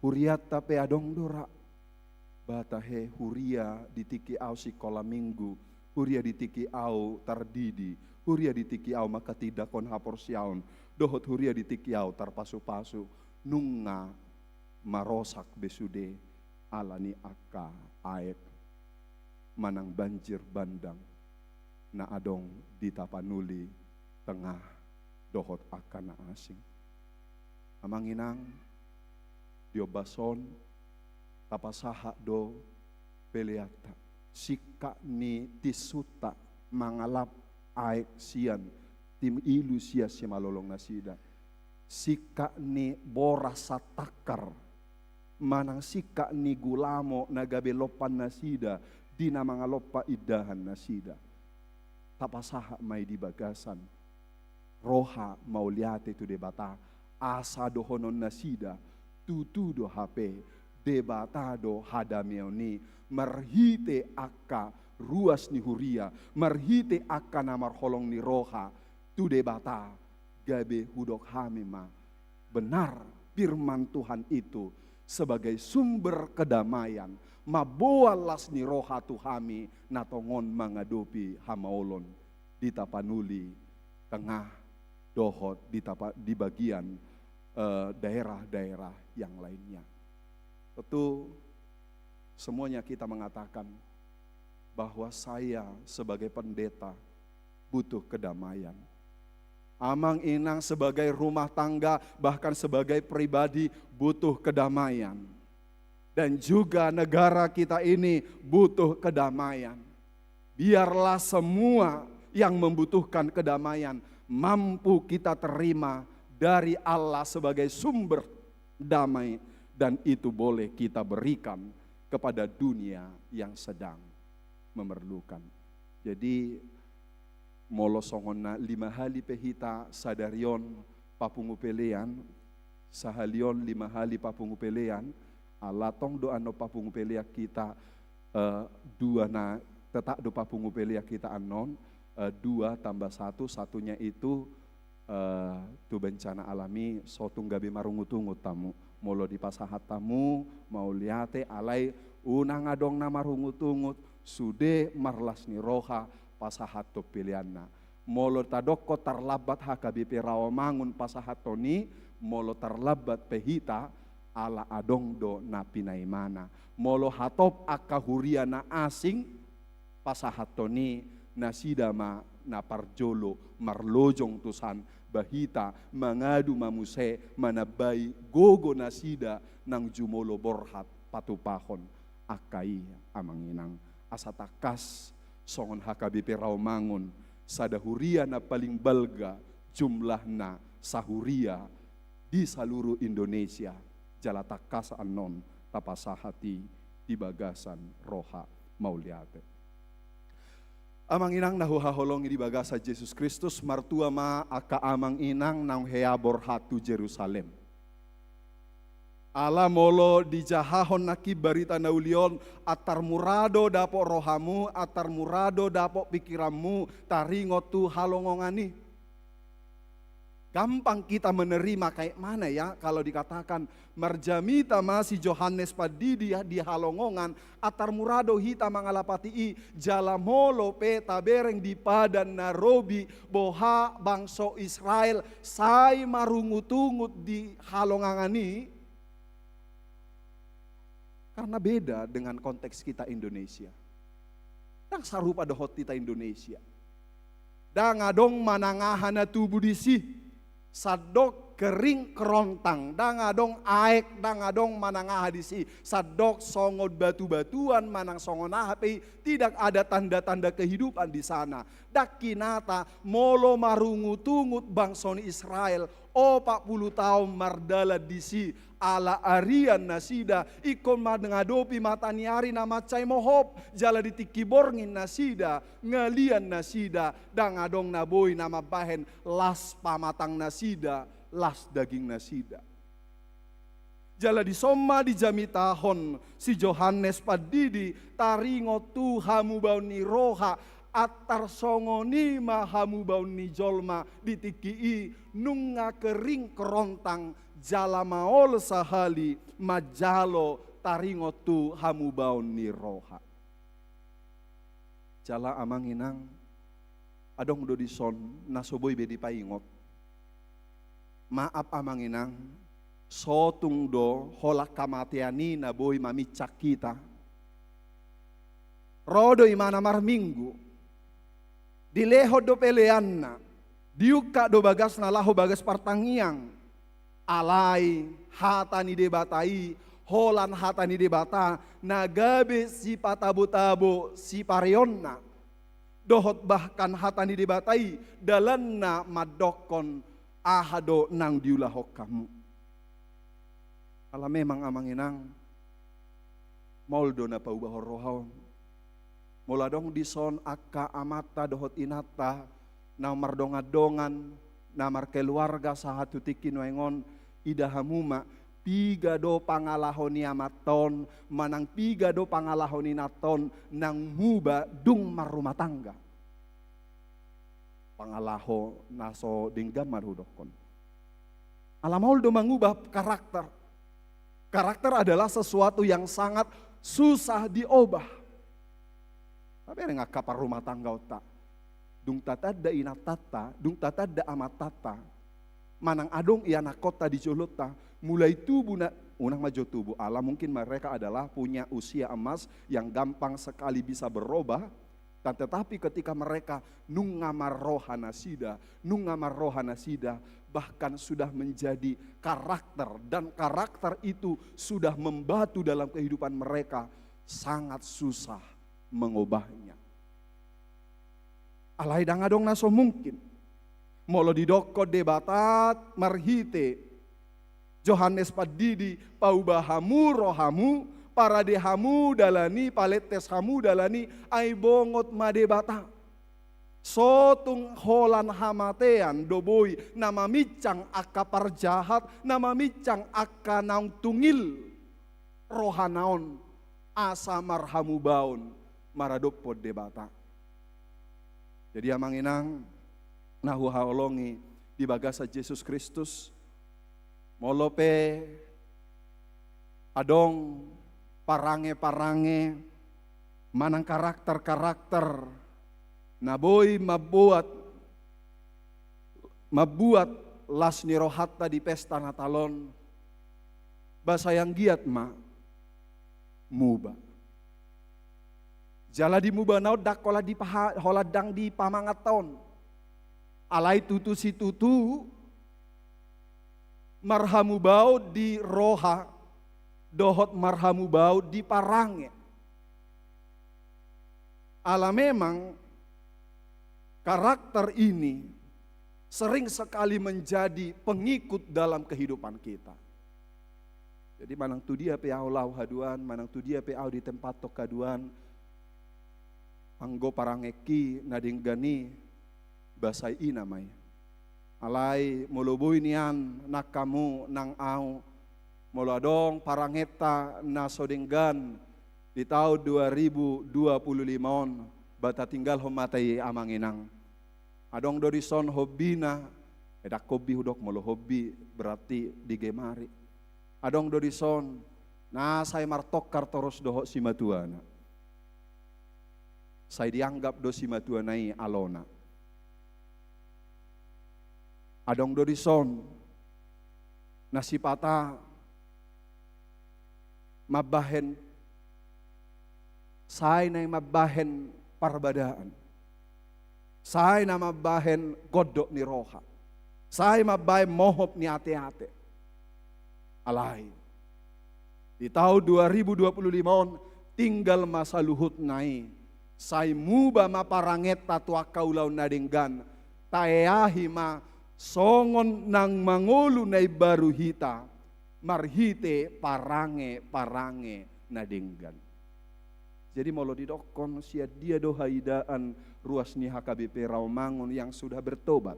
hurianta pe adong do ra? Ba tahe, huria di tingki au sikola minggu, huria di tingki au tardidi, huria di tingki au manghatindanghon haporseaon, dohot huria di tingki au tarpasupasu, nunga marosak be sude ala ni angka aek manang banjir bandang na adong di Tapanuli Tengah dohot angka na asing. Amang inang, di ombas on tapasahat do peleanta, singkat ni tinsunta mangalap aek sian tim ilu sian simalolong nasida, singkat ni boras satangkar manang singkat ni gulamo na gabe lompan nasida di na mangalompa indahan nasida. Tapasahat ma i di bagasan roha mauliate tu Debata, asa dohonon nasida, tutu do hape Debata do hadameon i, marhite angka ruas ni huria, marhite angka na marholong ni roha tu Debata, gabe hudok hami ma, benar, firman Tuhan itu sebagai sumber kedamaian, mamboan las ni roha tu hami na tongon mangadopi hamaolon di Tapanuli Tengah dohot di tapa-, di bagian, eh, daerah-daerah yang lainnya. Tentu semuanya kita mengatakan bahwa saya sebagai pendeta butuh kedamaian. Amang inang sebagai rumah tangga, bahkan sebagai pribadi butuh kedamaian. Dan juga negara kita ini butuh kedamaian. Biarlah semua yang membutuhkan kedamaian mampu kita terima dari Allah sebagai sumber damai, dan itu boleh kita berikan kepada dunia yang sedang memerlukan. Jadi, molo songon na lima hali pe hita sadari on papungu pelean, sahali on lima hali papungu pelean, Ala tong do annon papungupelean hita, eh, dua na, tetap do papungupelean hita annon, eh, dua tambah satu, satunya itu, eh, tu bencana alam i, so tung gabe marungutungut hamu. Molo dipasahat hamu, mauliate, alai unang adong na marungutungut, sude marlas ni roha pasahathon peleanna. Molo tadokkon tarlambat H K B P Rawamangun pasahathon i, molo tarlambat pe hita, ala adong do na pinaimana. Molo hatop angka huria na asing pasahathon i, nasida ma na parjolo marlojong tusan bahita, mangadu ma muse manambai gogo nasida nang jumolo borhat patupahon angka i, amang inang. Asa tangkas songon H K B P Rawamangun, sada huria na paling balga jumlahna sahuria di saluruh Indonesia, jala tangkas annon tapasahat i di bagasan roha mauliate. Amang inang na huhaholongi di bagasan Jesus Kristus, martua ma angka amang inang naung hea borhat tu Jerusalem. Ala molo dijahahon nangkin barita na uli on, antar mura do dapot rohamu, antar mura do dapot pikiranmu, taringot tu halongongan i. Gampang kita menerima kayak mana ya, kalau dikatakan marjamita ma si Johannes Pandidi di halongongan, antar mura do hita mangalapati i, jala molo pe tabereng di Padan na Robi, boha bangso Israel sai marungutungut di halongangan i. Karena beda dengan konteks kita Indonesia. Ndang sarupa dohot hita Indonesia. Ndang adong manang aha na tubu disi. Sandok kering kerontang, ndang adong aek, ndang adong manang aha disi. Sandok songon batu-batuan manang songon aha pe i, tidak ada tanda-tanda kehidupan di sana. Ndang hinata molo marungutungut bangso ni Israel, opat pulu taon mardalan disi, ala arian nasida, ingkon mangadopi mata ni ari na mansai mohop, jala di tingki borngin nasida, ngalian nasida, ndang adong na boi na mambahen las pamatang nasida, las daging nasida. Jala dison ma dijamitahon si Johannes Pandidi, taringot tu hamubaon ni roha, antar songon i ma hamubaon ni jolma di tingki i, nunga kering kerontang, jala maol sahali manjalo taringot tu hamubaon ni roha. Jala amang inang, adong do dison na so boi be dipaingot. Maaf amang inang, so tung do holan hamatean i na boi mamincang hita. Ro do imana marminggu, dilehon do peleanna, diungkap do bagasna laho bagas partangiang. Alai hata ni Debata i, holan hata ni Debata na gabe sipatabo-tabo sipareonna. Dohot bahkan hata ni Debata i dalanna mandokkon aha do naung diulahon hamu. Ala memang amang inang, maol do na paubahon roha on. Molo adong dison angka amanta dohot inanta na mardongan-dongan, na markeluarga sahat tu tingki nuaeng on, ida hamu ma, piga do pangalaho ni amanta on, manang piga do pangalaho ni inanta on, naung muba dung marrumah tangga. Pangalaho na so denggan ma hudokkon. Ala maol do mangubah karakter. Karakter adalah sesuatu yang sangat susah diobah. Tabereng angka parrumah tanggaonta. Dung tatanda inantanta, dung tatanda amantanta. Manang adong ianakkonta di jolonta. Mulai tubu na, unang ma jo tubu. Ala mungkin mereka adalah punya usia emas yang gampang sekali bisa berubah. Dan tetapi ketika mereka nunga marroha nasida, nunga marroha nasida, bahkan sudah menjadi karakter, dan karakter itu sudah membatu dalam kehidupan mereka, sangat susah mengubahnya. Alai ndang adong na so mungkin. Molo didokkon Debata marhite Johannes Pandidi, pauba hamu rohamu, parade hamu dalan i, palentes hamu dalan i, ai bongot ma Debata. So tung holan hamatean do boi na mamincang angka parjahat, na mamincang angka naung tungil. rohana on asa marhamubaon maradophon Debata. Jadi amang inang na huhaholongi di bagasan Jesus Kristus, molo pe adong parange-parange manang karakter-karakter na boi mambuat, mambuat las ni rohanta di pesta Natal on, ba sai anggiat ma muba. Jala di mubana on ndang holan dipaha-, holan ndang dipamanganta on. Alai tutu situtu marhamubaon di roha dohot marhamubaon di parange. Ala memang karakter ini sering sekali menjadi pengikut dalam kehidupan kita. Jadi manang tu dia pe ahu laho haduan, manang tu dia pe ahu ditempathon haduan, anggo parangengki na denggan i, ba sai i nama i. Alai molo boi nian nang hamu nang ahu, molo adong parangenta na so denggan di taon dua ribu dua puluh lima on, ba tatinggalhon ma hita i amang inang. Adong do dison hobbina, eh, ndang hobbi hudok, molo hobbi berarti digemari. Adong do dison na sai martongkar torus dohot simatuana. Sai dianggap do simatuana i alona. Adong do dison na sipata mambahen, sai na mambahen parbadaan, sai na mambahen gondok ni roha, sai mambahen mohop ni ateate. Alai di taon dua ribu dua puluh lima on, tinggal ma saluhutna i, sai muba ma parangenta tu angka ulaon na denggan, taeahi ma songon nang mangolu na imbaru hita marhite parange-parange na denggan. Jadi molo didokkon sian dia do haidaan ruas ni H K B P Rawamangun yang sudah bertobat?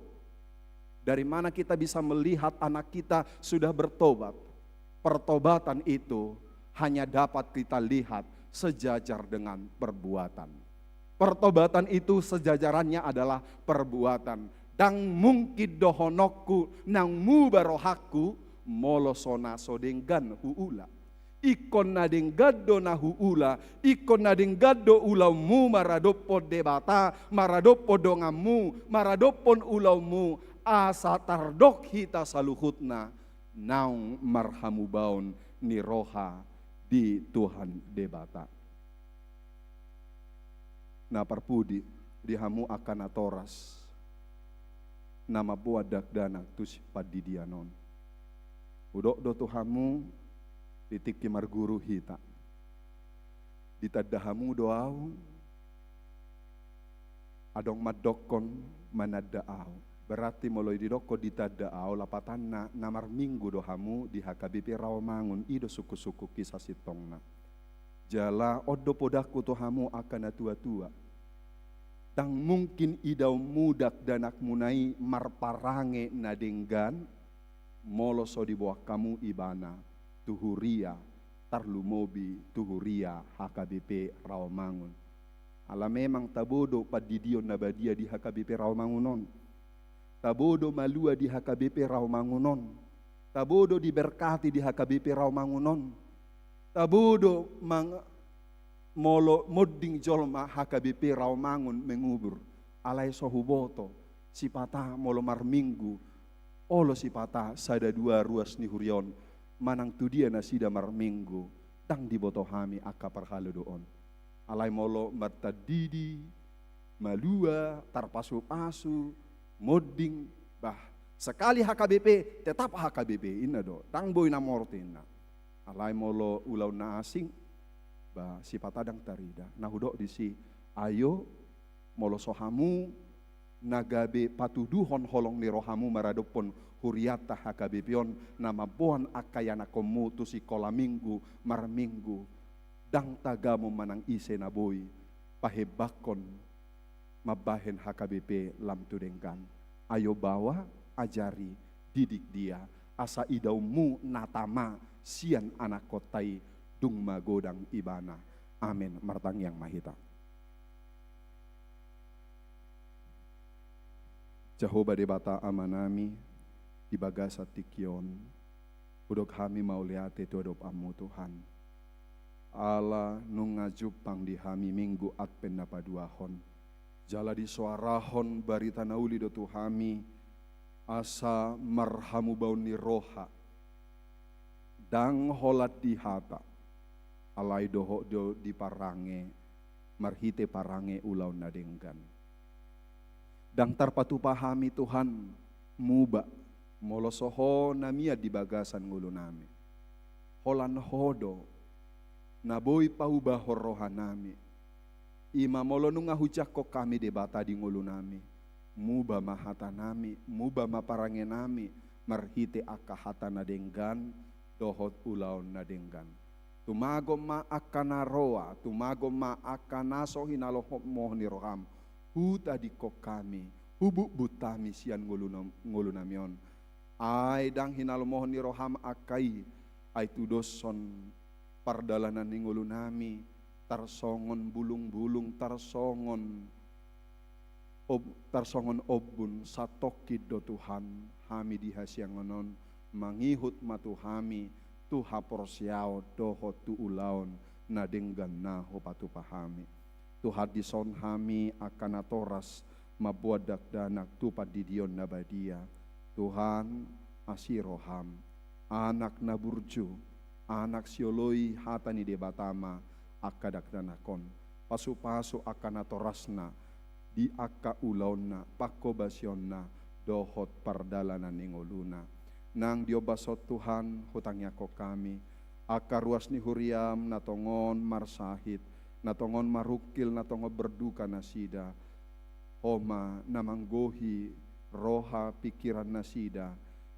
Dari mana kita bisa melihat anak kita sudah bertobat? Pertobatan itu hanya dapat kita lihat sejajar dengan perbuatan. Pertobatan itu sejajarannya adalah perbuatan. Ndang mungkin dohononku nang muba rohangku molo so na so denggan huula. Ingkon na denggan do na huula, ingkon na denggan do ulaonmu maradophon Debata, maradophon donganmu, maradophon ulaonmu, asa tardok hita saluhutna naung marhamubaon ni roha di Tuhan Debata. Na parpudi di hamu angka natoras na mamboan dakdanak tu si-, pandidian on. Hudok do tu hamu di tingki marguru hita. Ditanda hamu do ahu, adong mandokkon mananda ahu. Berarti molo didokkon ditanda ahu, lapatanna na marminggu do hamu di H K B P Rawamangun, i do sungkun-sungkunki sasintongna. Jala on do podangku tu hamu angka natuatua. Ndang mungkin idaonmu dakdanakmuna i marparange na denggan, molo so diboan hamu ibana tu huria, tarlumobi tu huria H K B P Rawamangun. Ala memang tabo do pandidion na badia di H K B P Rawamangun on. Tabo do malua di H K B P Rawamangun on. Tabo do diberkati di H K B P Rawamangun on. Tabo do mang-, molo monding jolma H K B P Rawamangun mengubur. Alai so huboto, sipata molo marminggu, olo sipata sada dua ruas ni huria on, manang tu dia nasida marminggu, ndang diboto hami angka parhalodoon. Alai molo martandidi, malua, tarpasu-pasu, monding, bah, sekali H K B P, tetap H K B P, inna do, ndang boi na morti inna. Alai molo ulaon na asing, bah, sipata ndang tarida. Na hudok disi, ayo, molo so hamu na gabe patuduhon holong ni rohamu maradophon hurianta H K B P on na mamboan angka ianakkonmu tu sikola minggu marminggu, ndang tagamon manang ise na boi pahembangkon mambahen H K B P lam tu denggan. Ayo baoa, ajari, didik dia, asa idaonmu na tama sian anakkonta i dung magodang Ibana. Amen. Martangiang ma hita. Jahowa Debata Amanami, di bagasan tingki on, hudok hami mauliate tu adopanMu, Tuhan. Ala nunga jumpang di hami Minggu Advent na paduahon, jala disoarahon barita na uli do tu hami, asa marhamubaon ni roha, ndang holan di hata, alai dohot do di parange, marhite parange ulaon na denggan. Ndang tarpatupa hami, Tuhan, muba, molo so Ho na mian di bagasan ngolunami. Holan Ho do na boi paubahon rohanami. I ma molo nunga hujangkon hami Debata di ngolunami, muba ma hatanami, muba ma parangenami, marhite angka hata na denggan dohot ulaon na denggan. Tumagon ma angka na roa, tumagon ma angka na so hinalomohon ni roham, hutadingkon hami, hubutbut hami sian ngoluna-, ngolunami on. Ai ndang hinalomohon ni roham angka i, ai tudoshon pardalanan ni ngolunami, tarsongon bulungbulung, tarsongon ob-, tarsongon ombun, satongkin do Tuhan, hami di hasiangan on, mangihut ma tu hami, tu haporseaon dohot tu ulaon na denggan na hupatupa hami. Tuhan, dison hami angka natoras mamboan dakdanak tu pandidion na badia. Tuhan, asi roham, anak na burju, anak sioloi hata ni Debata ma angka dakdanak on. Pasupasu angka natorasna di angka ulaonna, pangkobasionna, dohot pardalanan ni ngoluna. Nang di ombas on Tuhan, hutangiangkon hami, angka ruas ni huriam na tongon marsahit, na tongon marungkil, na tongon berduka nasida. Ho ma na manggohi roha pingkiran nasida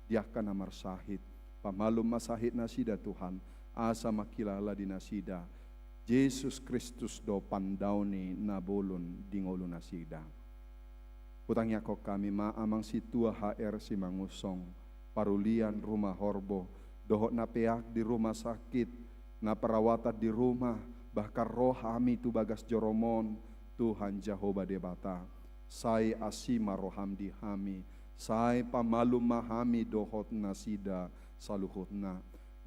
di angka na marsahit. Pamalum ma sahit nasida Tuhan, asa mangkilala di nasida Jesus Kristus do pandaoni na bolon di ngolu nasida. Hutangiangkon hami ma Amang Sintua H R Simangunsong, parulian Rumah Horbo, dohot na peak di rumah sakit, na perawatan di rumah, bahkan ro hami tu bagas jorom on, Tuhan Jahowa Debata. Sai asi ma roham di hami, sai pamalum ma hami dohot nasida saluhutna.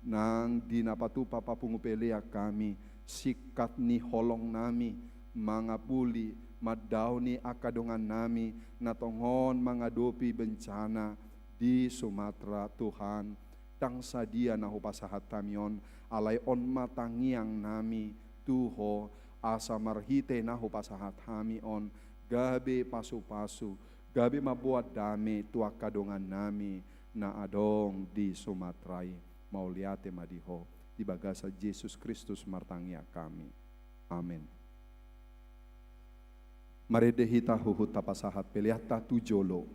Nang di na patupa papungu pelean hami, singkat ni holongnami, mangapuli, mandaoni angka dongannami, na tongon mangadopi bencana di Sumatra, Tuhan. Ndang sadia na hupasahat hami on, alai on ma tangiangnami tu Ho, asa marhite na hupasahat hami on, gabe pasupasu, gabe mamboan dame tu angka dongannami na adong di Sumatra i. Mauliate ma di Ho, di bagasan Jesus Kristus martangiang hami. Amen. Marende hita huhut tapasahat peleanta tu jolo.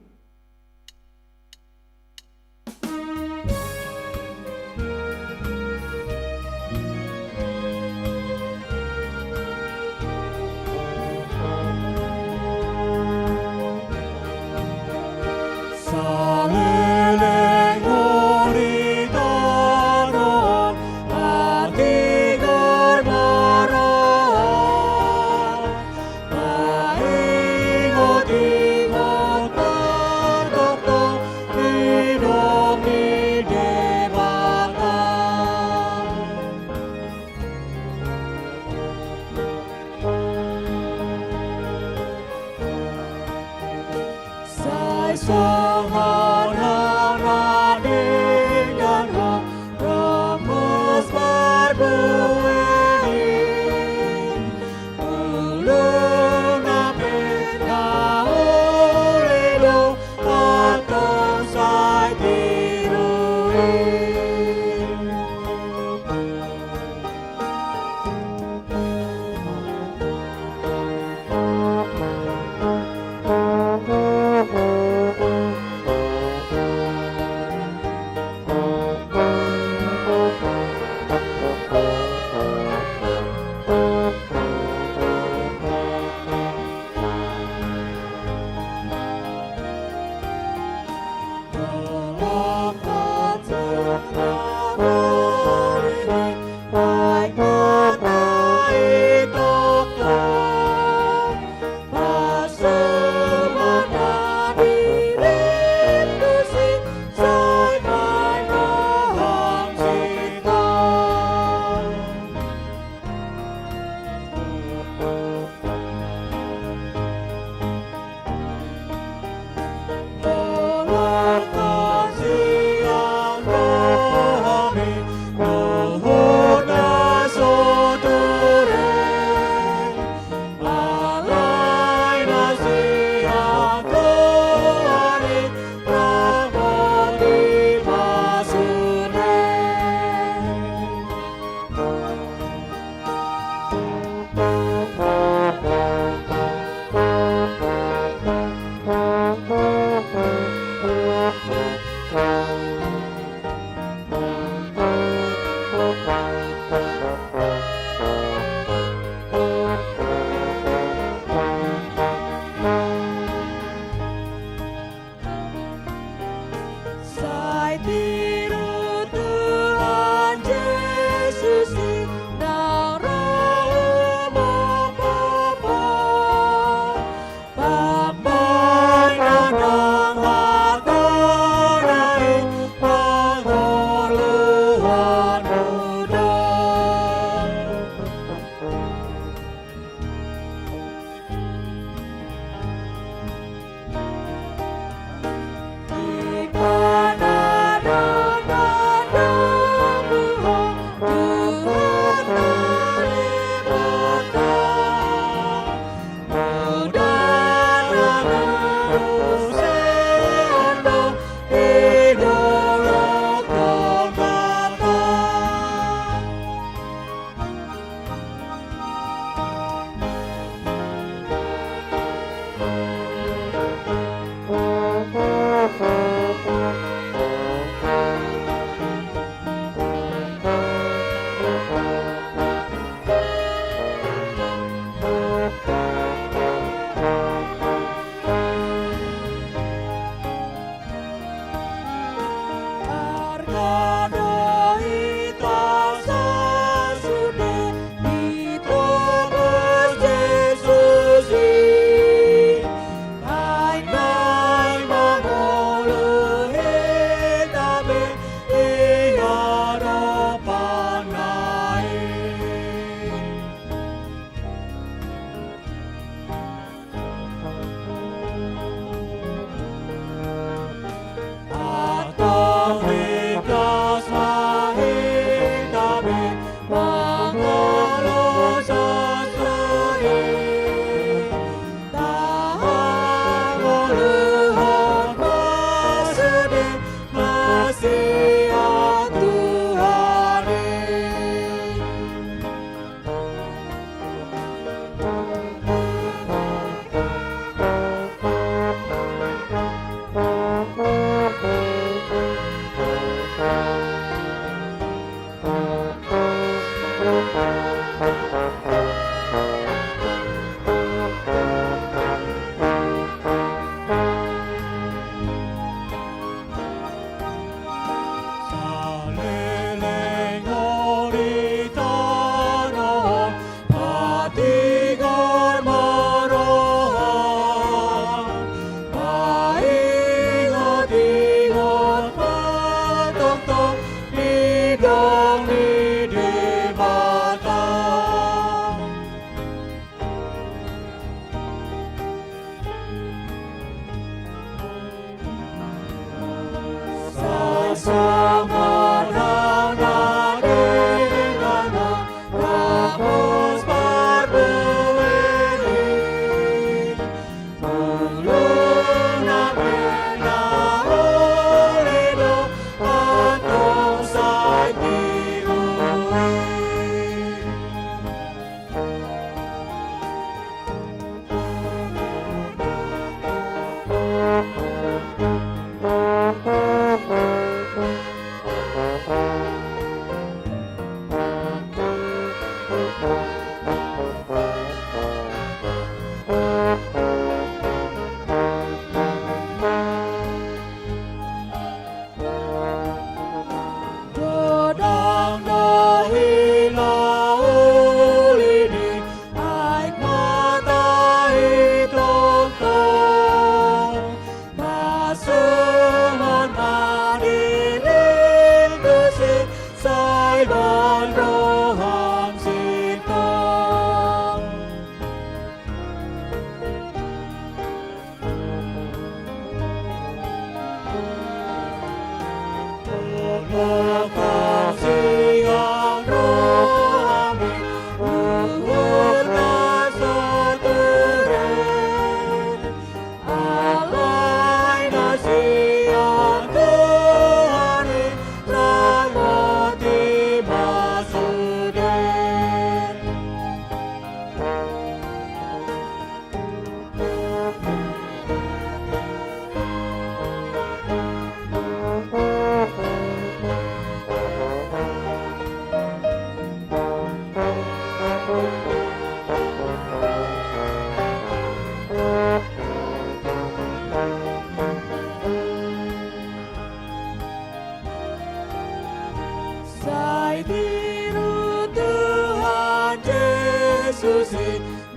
Saleleng hori tano, martigor marroha.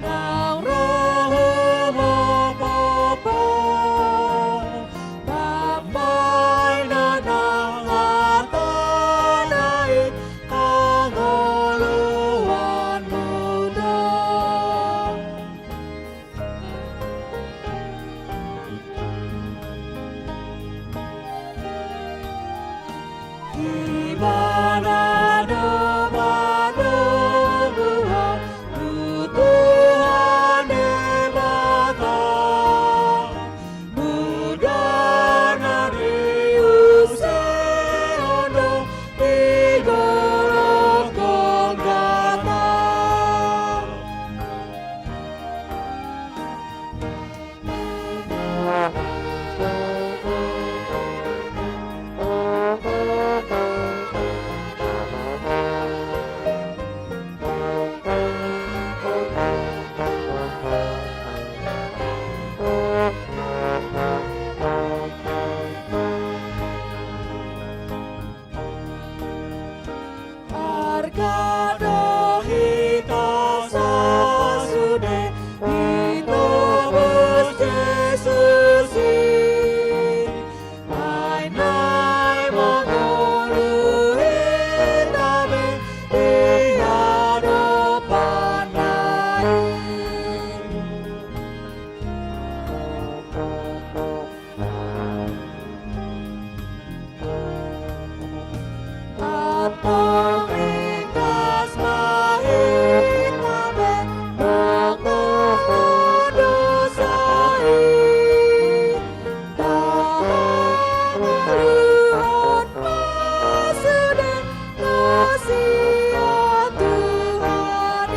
Nang roham, Bapa, mambahen na nang hatana i hangoluanmu da. Ibana do patoguhon tu Tuhan Debata, mudana diusehon do digorok Golgata. Arga do hita sasude ditobus Jesus i, ai naeng mangolu hita be di adopanna i. Antong ringgas ma hita be mangolu dosa i, tahaholongan ma sude na sian Tuhan i.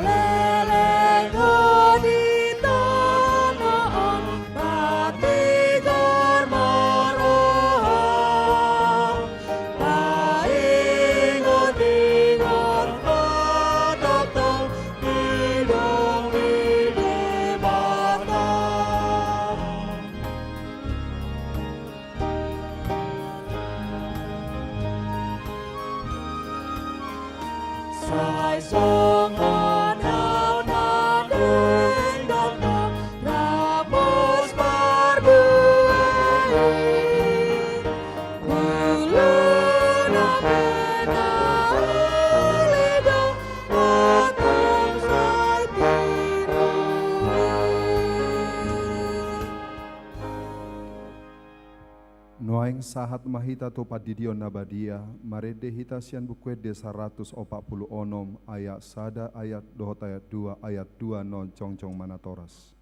Saleleng ho di tano on, patigor ma roham, paingot-ingot ma tongtong didongani Debata. Sai songon ahu na denggan do rap pos parbue i, buluna pe na uli do, antong sai tiru i. Nuaeng sahat ma hita tu Pandidion na Badia, marende hita sian Buku Ende saratus opat pulu onom, ayat sada, ayat dohot ayat dua, ayat dua non jongjong ma natoras.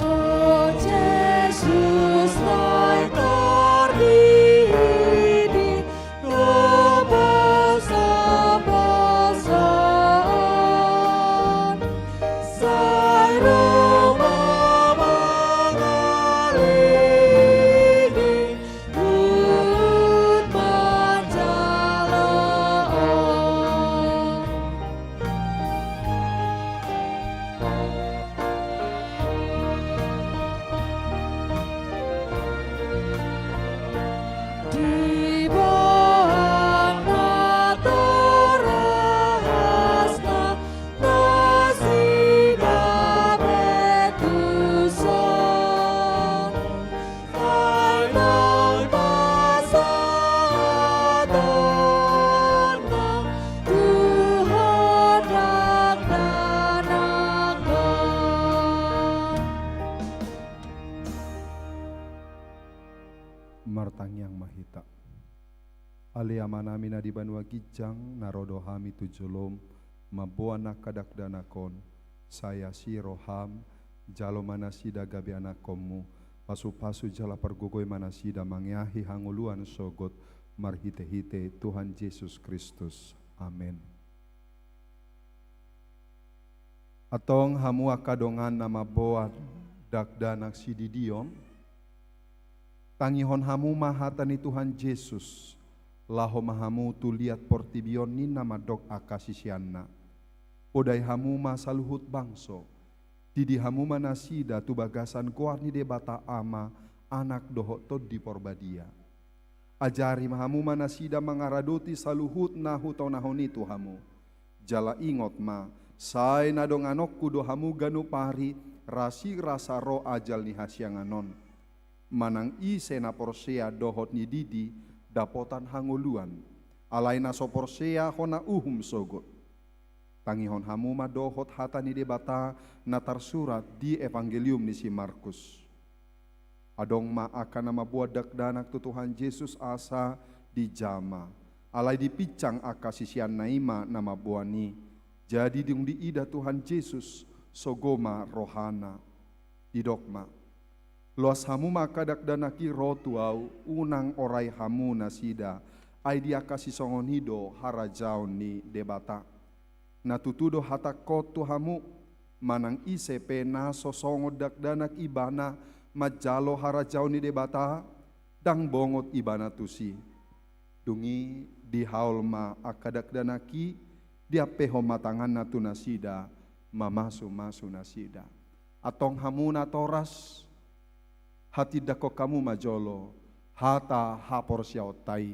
O Jesus, naeng tor di hini do posoposon, sai ro ma mangalilingi, huhut manjalo on. Diboan ma torasna nasida be tuson, sai naeng pasahatonna tu ho dakdanak on. Martangiang ma hita. Ale Amanami na di banua ginjang, na ro do hami tu jolom, mamboan angka dakdanak on, Sai asi roham, jalo ma nasida gabe anakkonmu, pasupasu jala pargogoi ma nasida mangeahi hangoluan sogot, marhitehite Tuhan Jesus Kristus. Amen. Antong hamu angka dongan na mamboan dakdanak sididion, tangihon hamu ma hata ni Tuhan Jesus, laho ma hamu tu liat portibi on ninna mandok angka siseanna. Podai hamu ma saluhut bangso, tidi hamu ma nasida tu bagasan goar ni Debata Ama, Anak dohot Tondi Porbadia. Ajari ma hamu ma nasida mangaradoti saluhut na hutonahon i tu hamu. Jala ingot ma, sai na donganonku do hamu ganup ari, rasirasa ro ajal ni hasiangan on. Manang ise na porsea dohot nididi dapotan hangoluan. Alai na so porsea hona uhum sogot. Tangihon hamu ma dohot hata ni Debata na tarsurat di Evangelium ni si Markus. Adong ma angka na mamboan dakdanak tu Tuhan Jesus asa dijama. Alai dipinsang angka siseanna i ma na mamboan i. Jadi dung diida Tuhan Jesus, sogo ma rohana. Didok ma, loas hamu ma angka dakdanak i ro tu ahu, unang orai hamu nasida, ai di angka sisongon i do harajaon ni Debata. Na tutu do hatangkon tu hamu, manang ise pe na so songon dakdanak ibana manjalo harajaon ni Debata, ndang bongot ibana tusi. Dung i dihaol ma angka dakdanak i, diampehon ma tanganna tu nasida, mamasumasu nasida. Antong hamu natoras, hatindangkon hamu ma jolo hata haporseaonta i.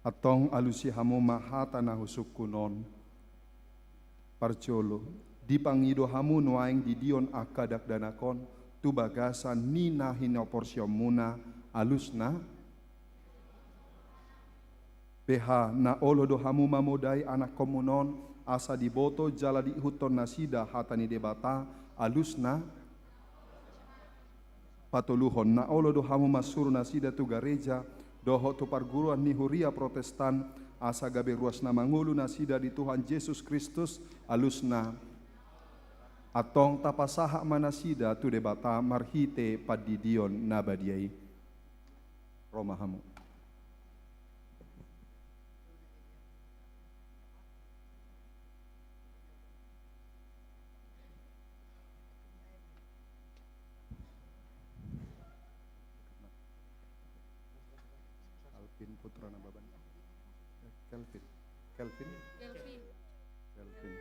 Antong alusi hamu ma hata na husungkun on. Parjolo, dipangido hamu nuaeng didion angka dakdanak on tu bagasan ni na hinaporseaonmuna, alusna. Beha na olo do hamu mamodai anakkonmuna on, asa diboto jala diihuthon nasida hata ni Debata, alusna. Patoluhon, na olo do hamu mansuru nasida tu gareja dohot tu parguruan ni huria Protestan, asa gabe ruas na mangolu nasida di Tuhan Jesus Kristus, alusna. Antong tapasahat ma nasida tu Debata marhite pandidion na badia i. Ro ma hamu. Alvin Putra Nababan. Kelvin. Kelvin? Kelvin. Kelvin.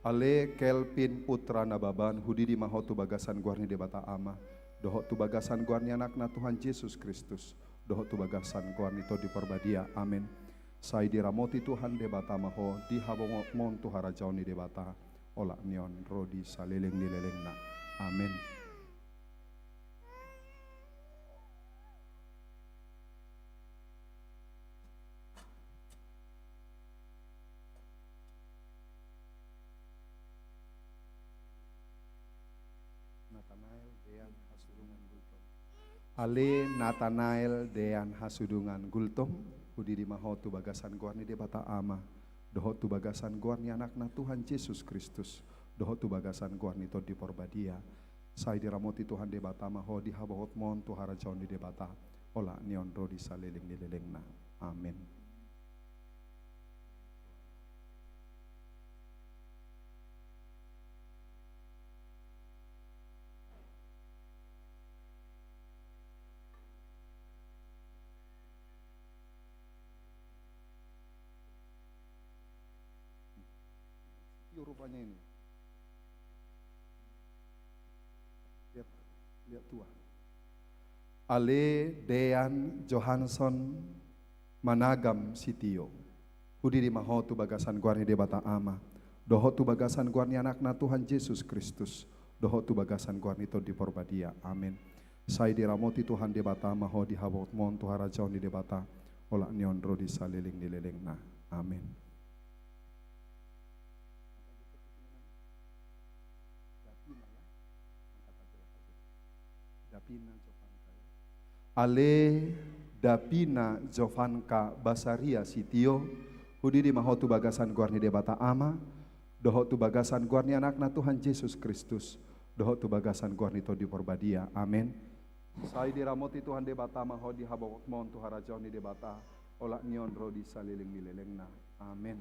Ale Kelvin Putra Nababan, hudidi ma ho tu bagasan goar ni Debata Ama, dohot tu bagasan goar ni Anakna Tuhan Jesus Kristus, dohot tu bagasan goar ni Tondi Porbadia. Amen. Sai diramoti Tuhan Debata ma ho, di habongotmon tu harajaon ni Debata, olat ni on ro di saleleng ni lelengna. Amen. Natanael Dean Hasudungan Gultom. Ale Natanael Dean Hasudungan Gultom, hudidi ma ho tu bagasan goar ni Debata Ama, dohot tu bagasan goar ni Anakna Tuhan Jesus Kristus, dohot tu bagasan goar ni Tondi Porbadia. Sai diramoti Tuhan Debata ma ho, di habongotmon tu harajaon ni Debata, olat ni on ro di saleleng ni lelengna. Amen. Sitio rupanya ini. Lihat, lihat tua. Ale Dean Johansson Managam Sitio, hudidi ma ho tu bagasan goar ni Debata Ama, dohot tu bagasan goar ni Anakna Tuhan Jesus Kristus, dohot tu bagasan goar ni Tondi Porbadia. Amen. Sai diramoti Tuhan Debata ma ho di habotmon tu harajaon ni Debata, olat ni on ro di saleleng ni lelengna. Amen. Dapina, ya. Angkat aja lah, Pak. Dapina Jovanka, ya. Ale Dapina Jovanka Basaria Sitio, hudidi ma ho tu bagasan goar ni Debata Ama, dohot tu bagasan goar ni Anakna Tuhan Jesus Kristus, dohot tu bagasan goar ni Tondi Porbadia. Amen. Sai diramoti Tuhan Debata ma ho di habotmon tu harajaon ni Debata, olat ni on ro di saleleng ni lelengna. Amen.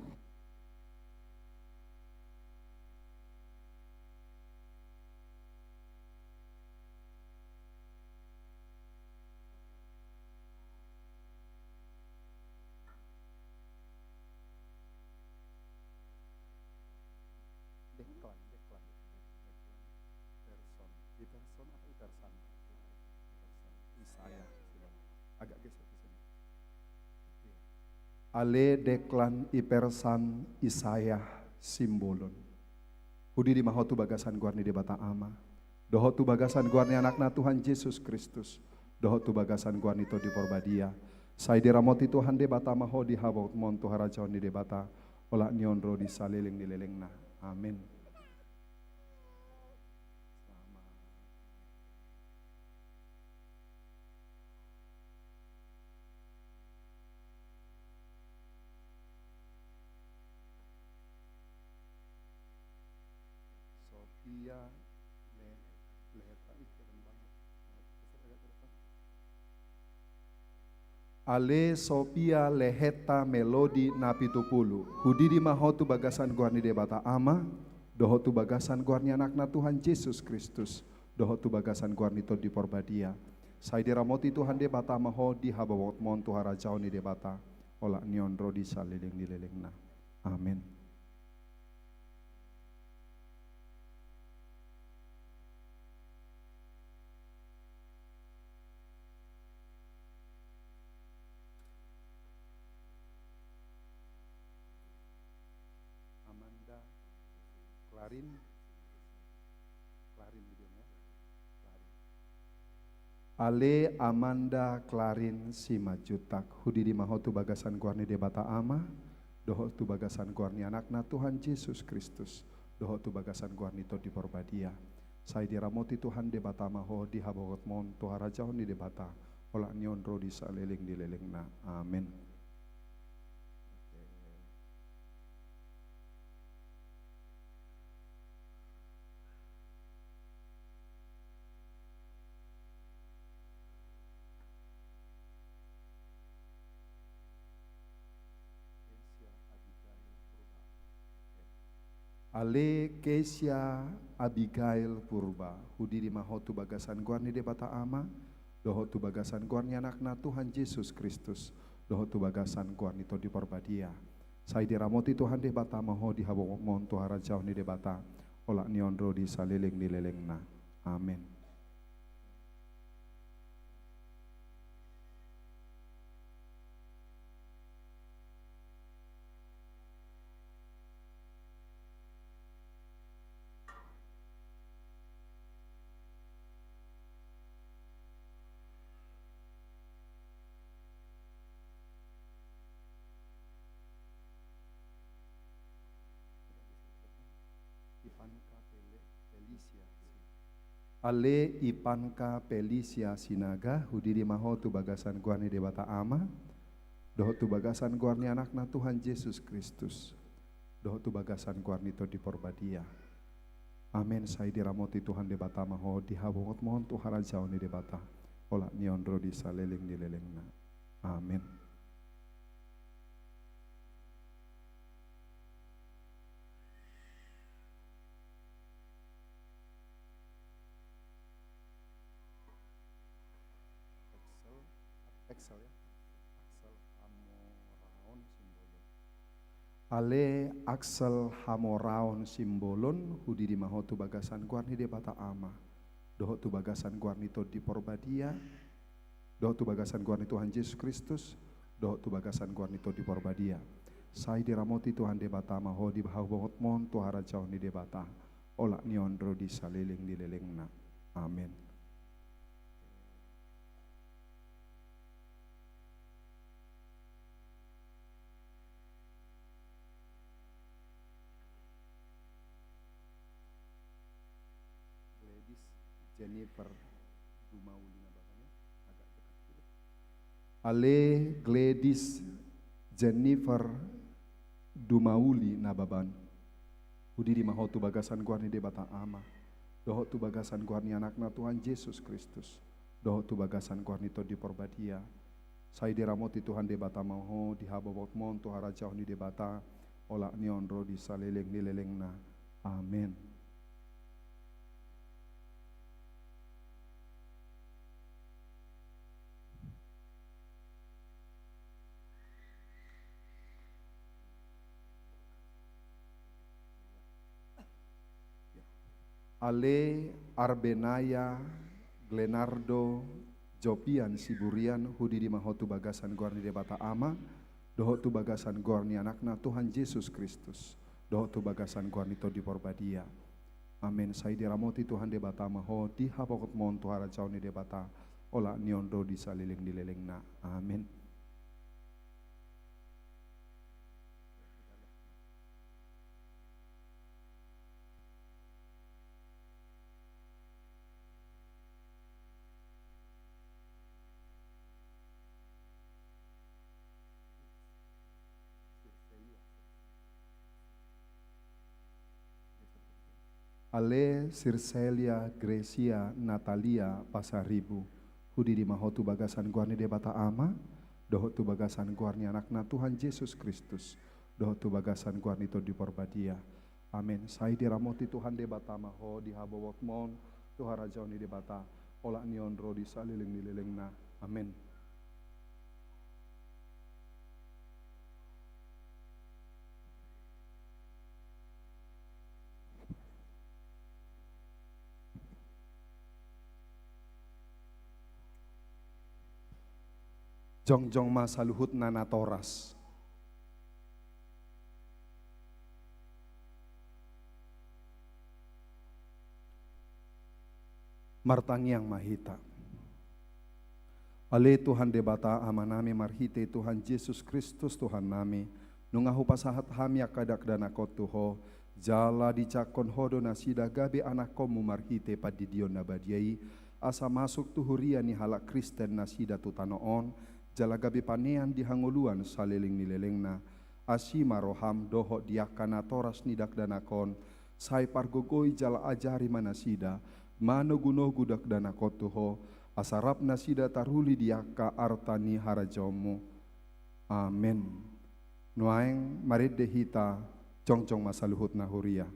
Deklan, Deklan. Iperson. Iperson apa Ipersan? Ipersan. Isaya. Agak geser ke sini. Ale Deklan Ipersan Isaya Simbolon, hudidi ma ho tu bagasan goar ni Debata Ama, dohot tu bagasan goar ni Anakna Tuhan Jesus Kristus, dohot tu bagasan goar ni Tondi Porbadia. Sai diramoti Tuhan Debata ma ho di habotmon tu harajaon ni Debata, olat ni on ro di saleleng ni lelengna. Amen. Selamat. Sophia Le-, Leheta, ih, keren banget. Geser agak ke depan. Ale Sophia Leheta Melodi Napitupulu, hudidi ma ho tu bagasan goar ni Debata Ama, dohot tu bagasan goar ni Anakna Tuhan Jesus Kristus, dohot tu bagasan goar ni Tondi Porbadia. Sai diramoti Tuhan Debata ma ho di habotmon tu harajaon ni Debata, olat ni on ro di saleleng ni lelengna. Amen. Amanda Klarin. Klarin, gitu ya. Klarin. Ale Amanda Klarin Simanjuntak, hudidi ma ho tu bagasan goar ni Debata Ama, dohot tu bagasan goar ni Anakna Tuhan Jesus Kristus, dohot tu bagasan goar ni Tondi Porbadia. Sai diramoti Tuhan Debata ma ho di habotmon tu harajaon ni Debata, olat ni on ro di saleleng ni lelengna. Amen. Ale Kesia Abigail Purba, hudidi ma ho tu bagasan goar ni Debata Ama, dohot tu bagasan goar ni Anakna Tuhan Jesus Kristus, dohot tu bagasan goar ni Tondi Porbadia. Sai diramoti Tuhan Debata ma ho di habotmon tu harajaon ni Debata, olat ni on ro di saleleng ni lelengna. Amen. Ipanka Pele-, Pelisia. Ale Ipanka Pelisia Sinaga, hudidi ma ho tu bagasan goar ni Debata Ama, dohot tu bagasan goar ni Anakna Tuhan Jesus Kristus, dohot tu bagasan goar ni Tondi Porbadia. Amen. Sai diramoti Tuhan Debata ma ho di habotmon tu harajaon ni Debata, olat ni on ro di saleleng ni lelengna. Amen. Axel, Axel, ya. Axel Hamoraon Simbolon. Ale Axel Hamoraon Simbolon, hudidi ma ho tu bagasan goar ni Debata Ama, dohot tu bagasan goar ni Tondi Porbadia, dohot tu bagasan goar ni Tuhan Jesus Kristus, dohot tu bagasan goar ni Tondi Porbadia. Sai diramoti Tuhan Debata ma ho di habobotmon tu harajaon ni Debata, olat ni on ro di saleleng ni lelengna. Amen. Gladys Jennifer Dumauli Nababan, ya. Agak dekat dulu. Ale Gladys Jennifer Dumauli Nababan, hudidi ma ho tu bagasan goar ni Debata Ama, dohot tu bagasan goar ni Anakna Tuhan Jesus Kristus, dohot tu bagasan goar ni Tondi Porbadia. Sai diramoti Tuhan Debata ma ho di habobotmon tu harajaon ni Debata, olat ni on ro di saleleng ni lelengna. Amen. Ale Arbenaia Glenardo Jopian Siburian, hudidi ma ho tu bagasan goar ni Debata Ama, dohot tu bagasan goar ni Anakna Tuhan Jesus Kristus, dohot tu bagasan goar ni Tondi Porbadia. Amen. Sai diramoti Tuhan Debata ma ho di habobotmon tu harajaon ni Debata, olat ni on ro di saleleng ni lelengna. Amen. Ale Sirselia Gracia Natalia Pasaribu, hudidi ma ho tu bagasan goar ni Debata Ama, dohot tu bagasan goar ni Anakna Tuhan Jesus Kristus, dohot tu bagasan goar ni Tondi Porbadia. Amen. Sai diramoti Tuhan Debata ma ho di habobotmon tu harajaon ni Debata, olat ni on ro di saleleng ni lelengna. Amen. Jongjong ma saluhutna natoras. Martangiang ma hita. Ale Tuhan Debata Amanami, marhite Tuhan Jesus Kristus Tuhannami, nunga hupasahat hami angka dakdanak on tu Ho, jala dijangkon Ho do nasida gabe anakkonmu marhite pandidion na badia i, asa masuk tu huria ni halak Kristen nasida tu tano on, jala gabe panean di hangoluan saleleng ni lelengna. Asi ma roham dohot di angka natoras ni dakdanak on, sai pargogoi jala ajari ma nasida manogunogu dakdanak on tu Ho, asa rap nasida taruli di angka arta ni harajaonmu. Amen. Nuaeng marende hita, jongjong ma saluhutna huria.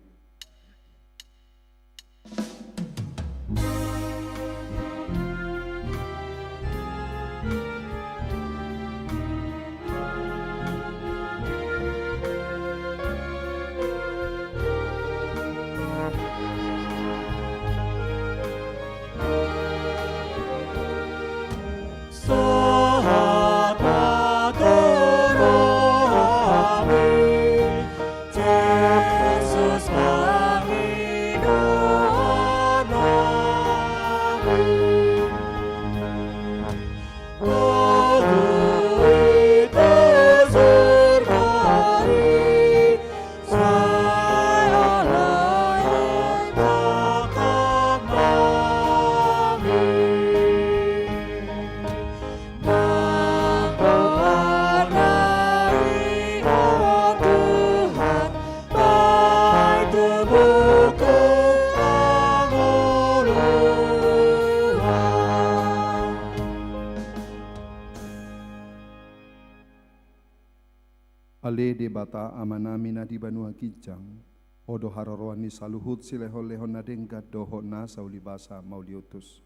Ale Debata Amanami na di banua ginjang, Ho do haroroan ni saluhut silehonlehon na denggan dohot nasa ulibasa mauliutus.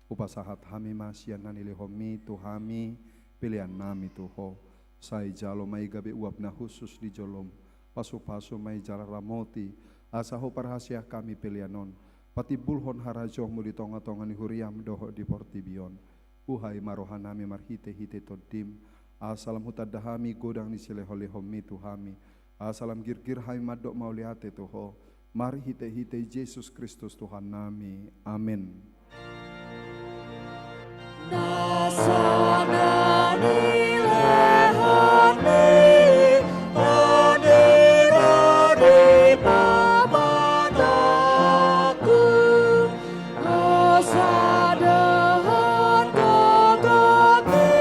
Hupasahat hami ma sian na nilehonmi tu hami peleannami tu Ho. Sai jalo ma i gabe uap na hushus di jolom, Pasupasu ma i jala ramoti, asa huparhaseang hami pelean on patimbulhon harajaonmu di tongatonga ni huriam dohot di portibi on. Uhai ma rohanami marhitehite Tondim, asa lam hutanda hami godang ni silehonlehonmi tu hami, asa lam girgir hami mandok mauliate tu Ho, marhitehite Jesus Kristus Tuhannami. Amen. Na sonang nilehon ni Tondim di pamatangku, asa dohot gogokmi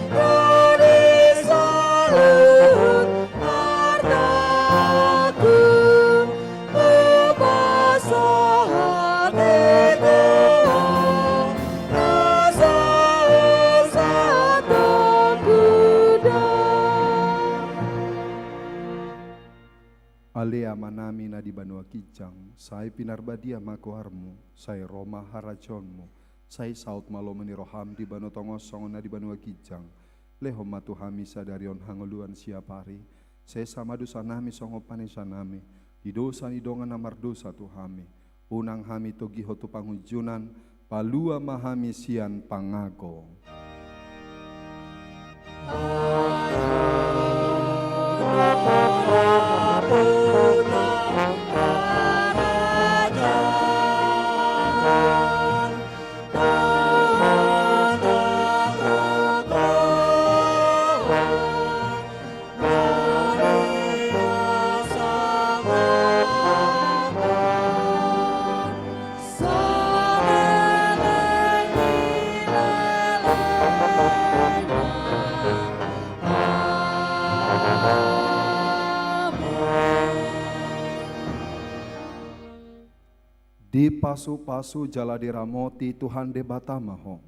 ro di saluhut artaku, hupasahat i tu Ho, asa husatongku da. Ale Amanami na di banua ginjang, sai pinarbadia ma goarmu, sai ro ma harajaonmu, sai saut ma lomo ni roham di banua tonga on songon na di banua ginjang. Lehon ma tu hami sadari on hangoluan siapari. Sesa ma dosanami songon panesanami di dosa ni dongan na mardosa tu hami. Unang hami togihon tu pangunjunan, palua ma hami sian pangago. Dipasupasu jala diramoti Tuhan Debata ma ho.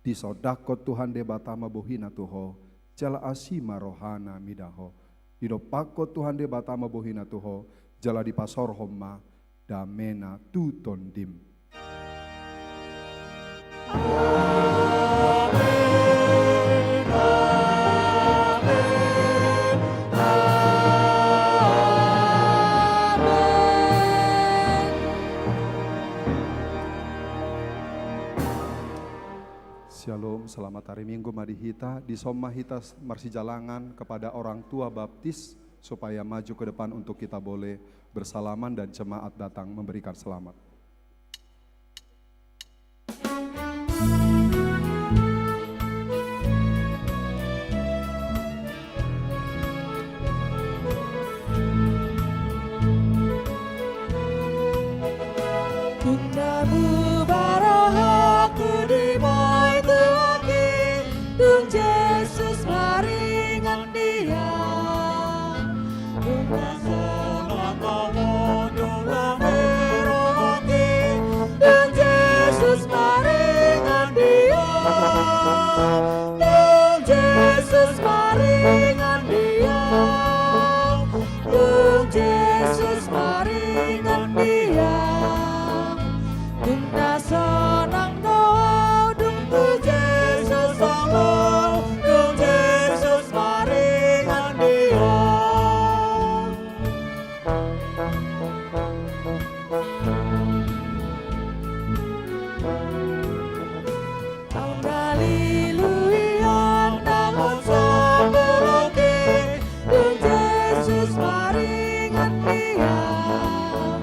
Disondangkon Tuhan Debata ma bohina tu ho, jala asi ma rohana mida ho. Didompakkon Tuhan Debata ma bohina tu ho, jala dipasorhon ma damena tu tondim. Shalom, selamat hari Minggu ma di hita. Dison ma hita s-, marsijalangan kepada orang tua baptis, supaya maju ke depan untuk kita boleh bersalaman dan jemaat datang memberikan selamat. Dung na bubar rohangku di boi tuak i, dung Jesus maringan di au. Dung na sonang au mundung lam ni rohangku i, dung Jesus maringan di au. Dung Jesus maringan di au. Dung Jesus maringan di au. Dung na sonang do au dung tu Jesus sonang, dung Jesus maringan di au. Au na lilu i, au na masa buruk i, dung Jesus maringan di au.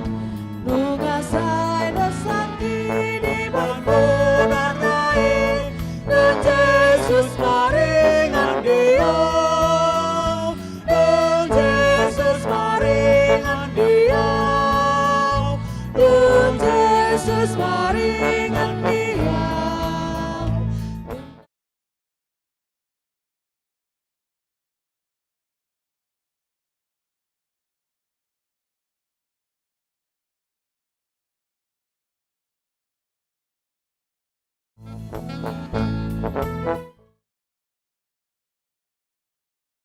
Nunga sai dosangki di bangku na i, dung Jesus maringan di au. Dung Jesus maringan di au. Dung Jesus maringan di au.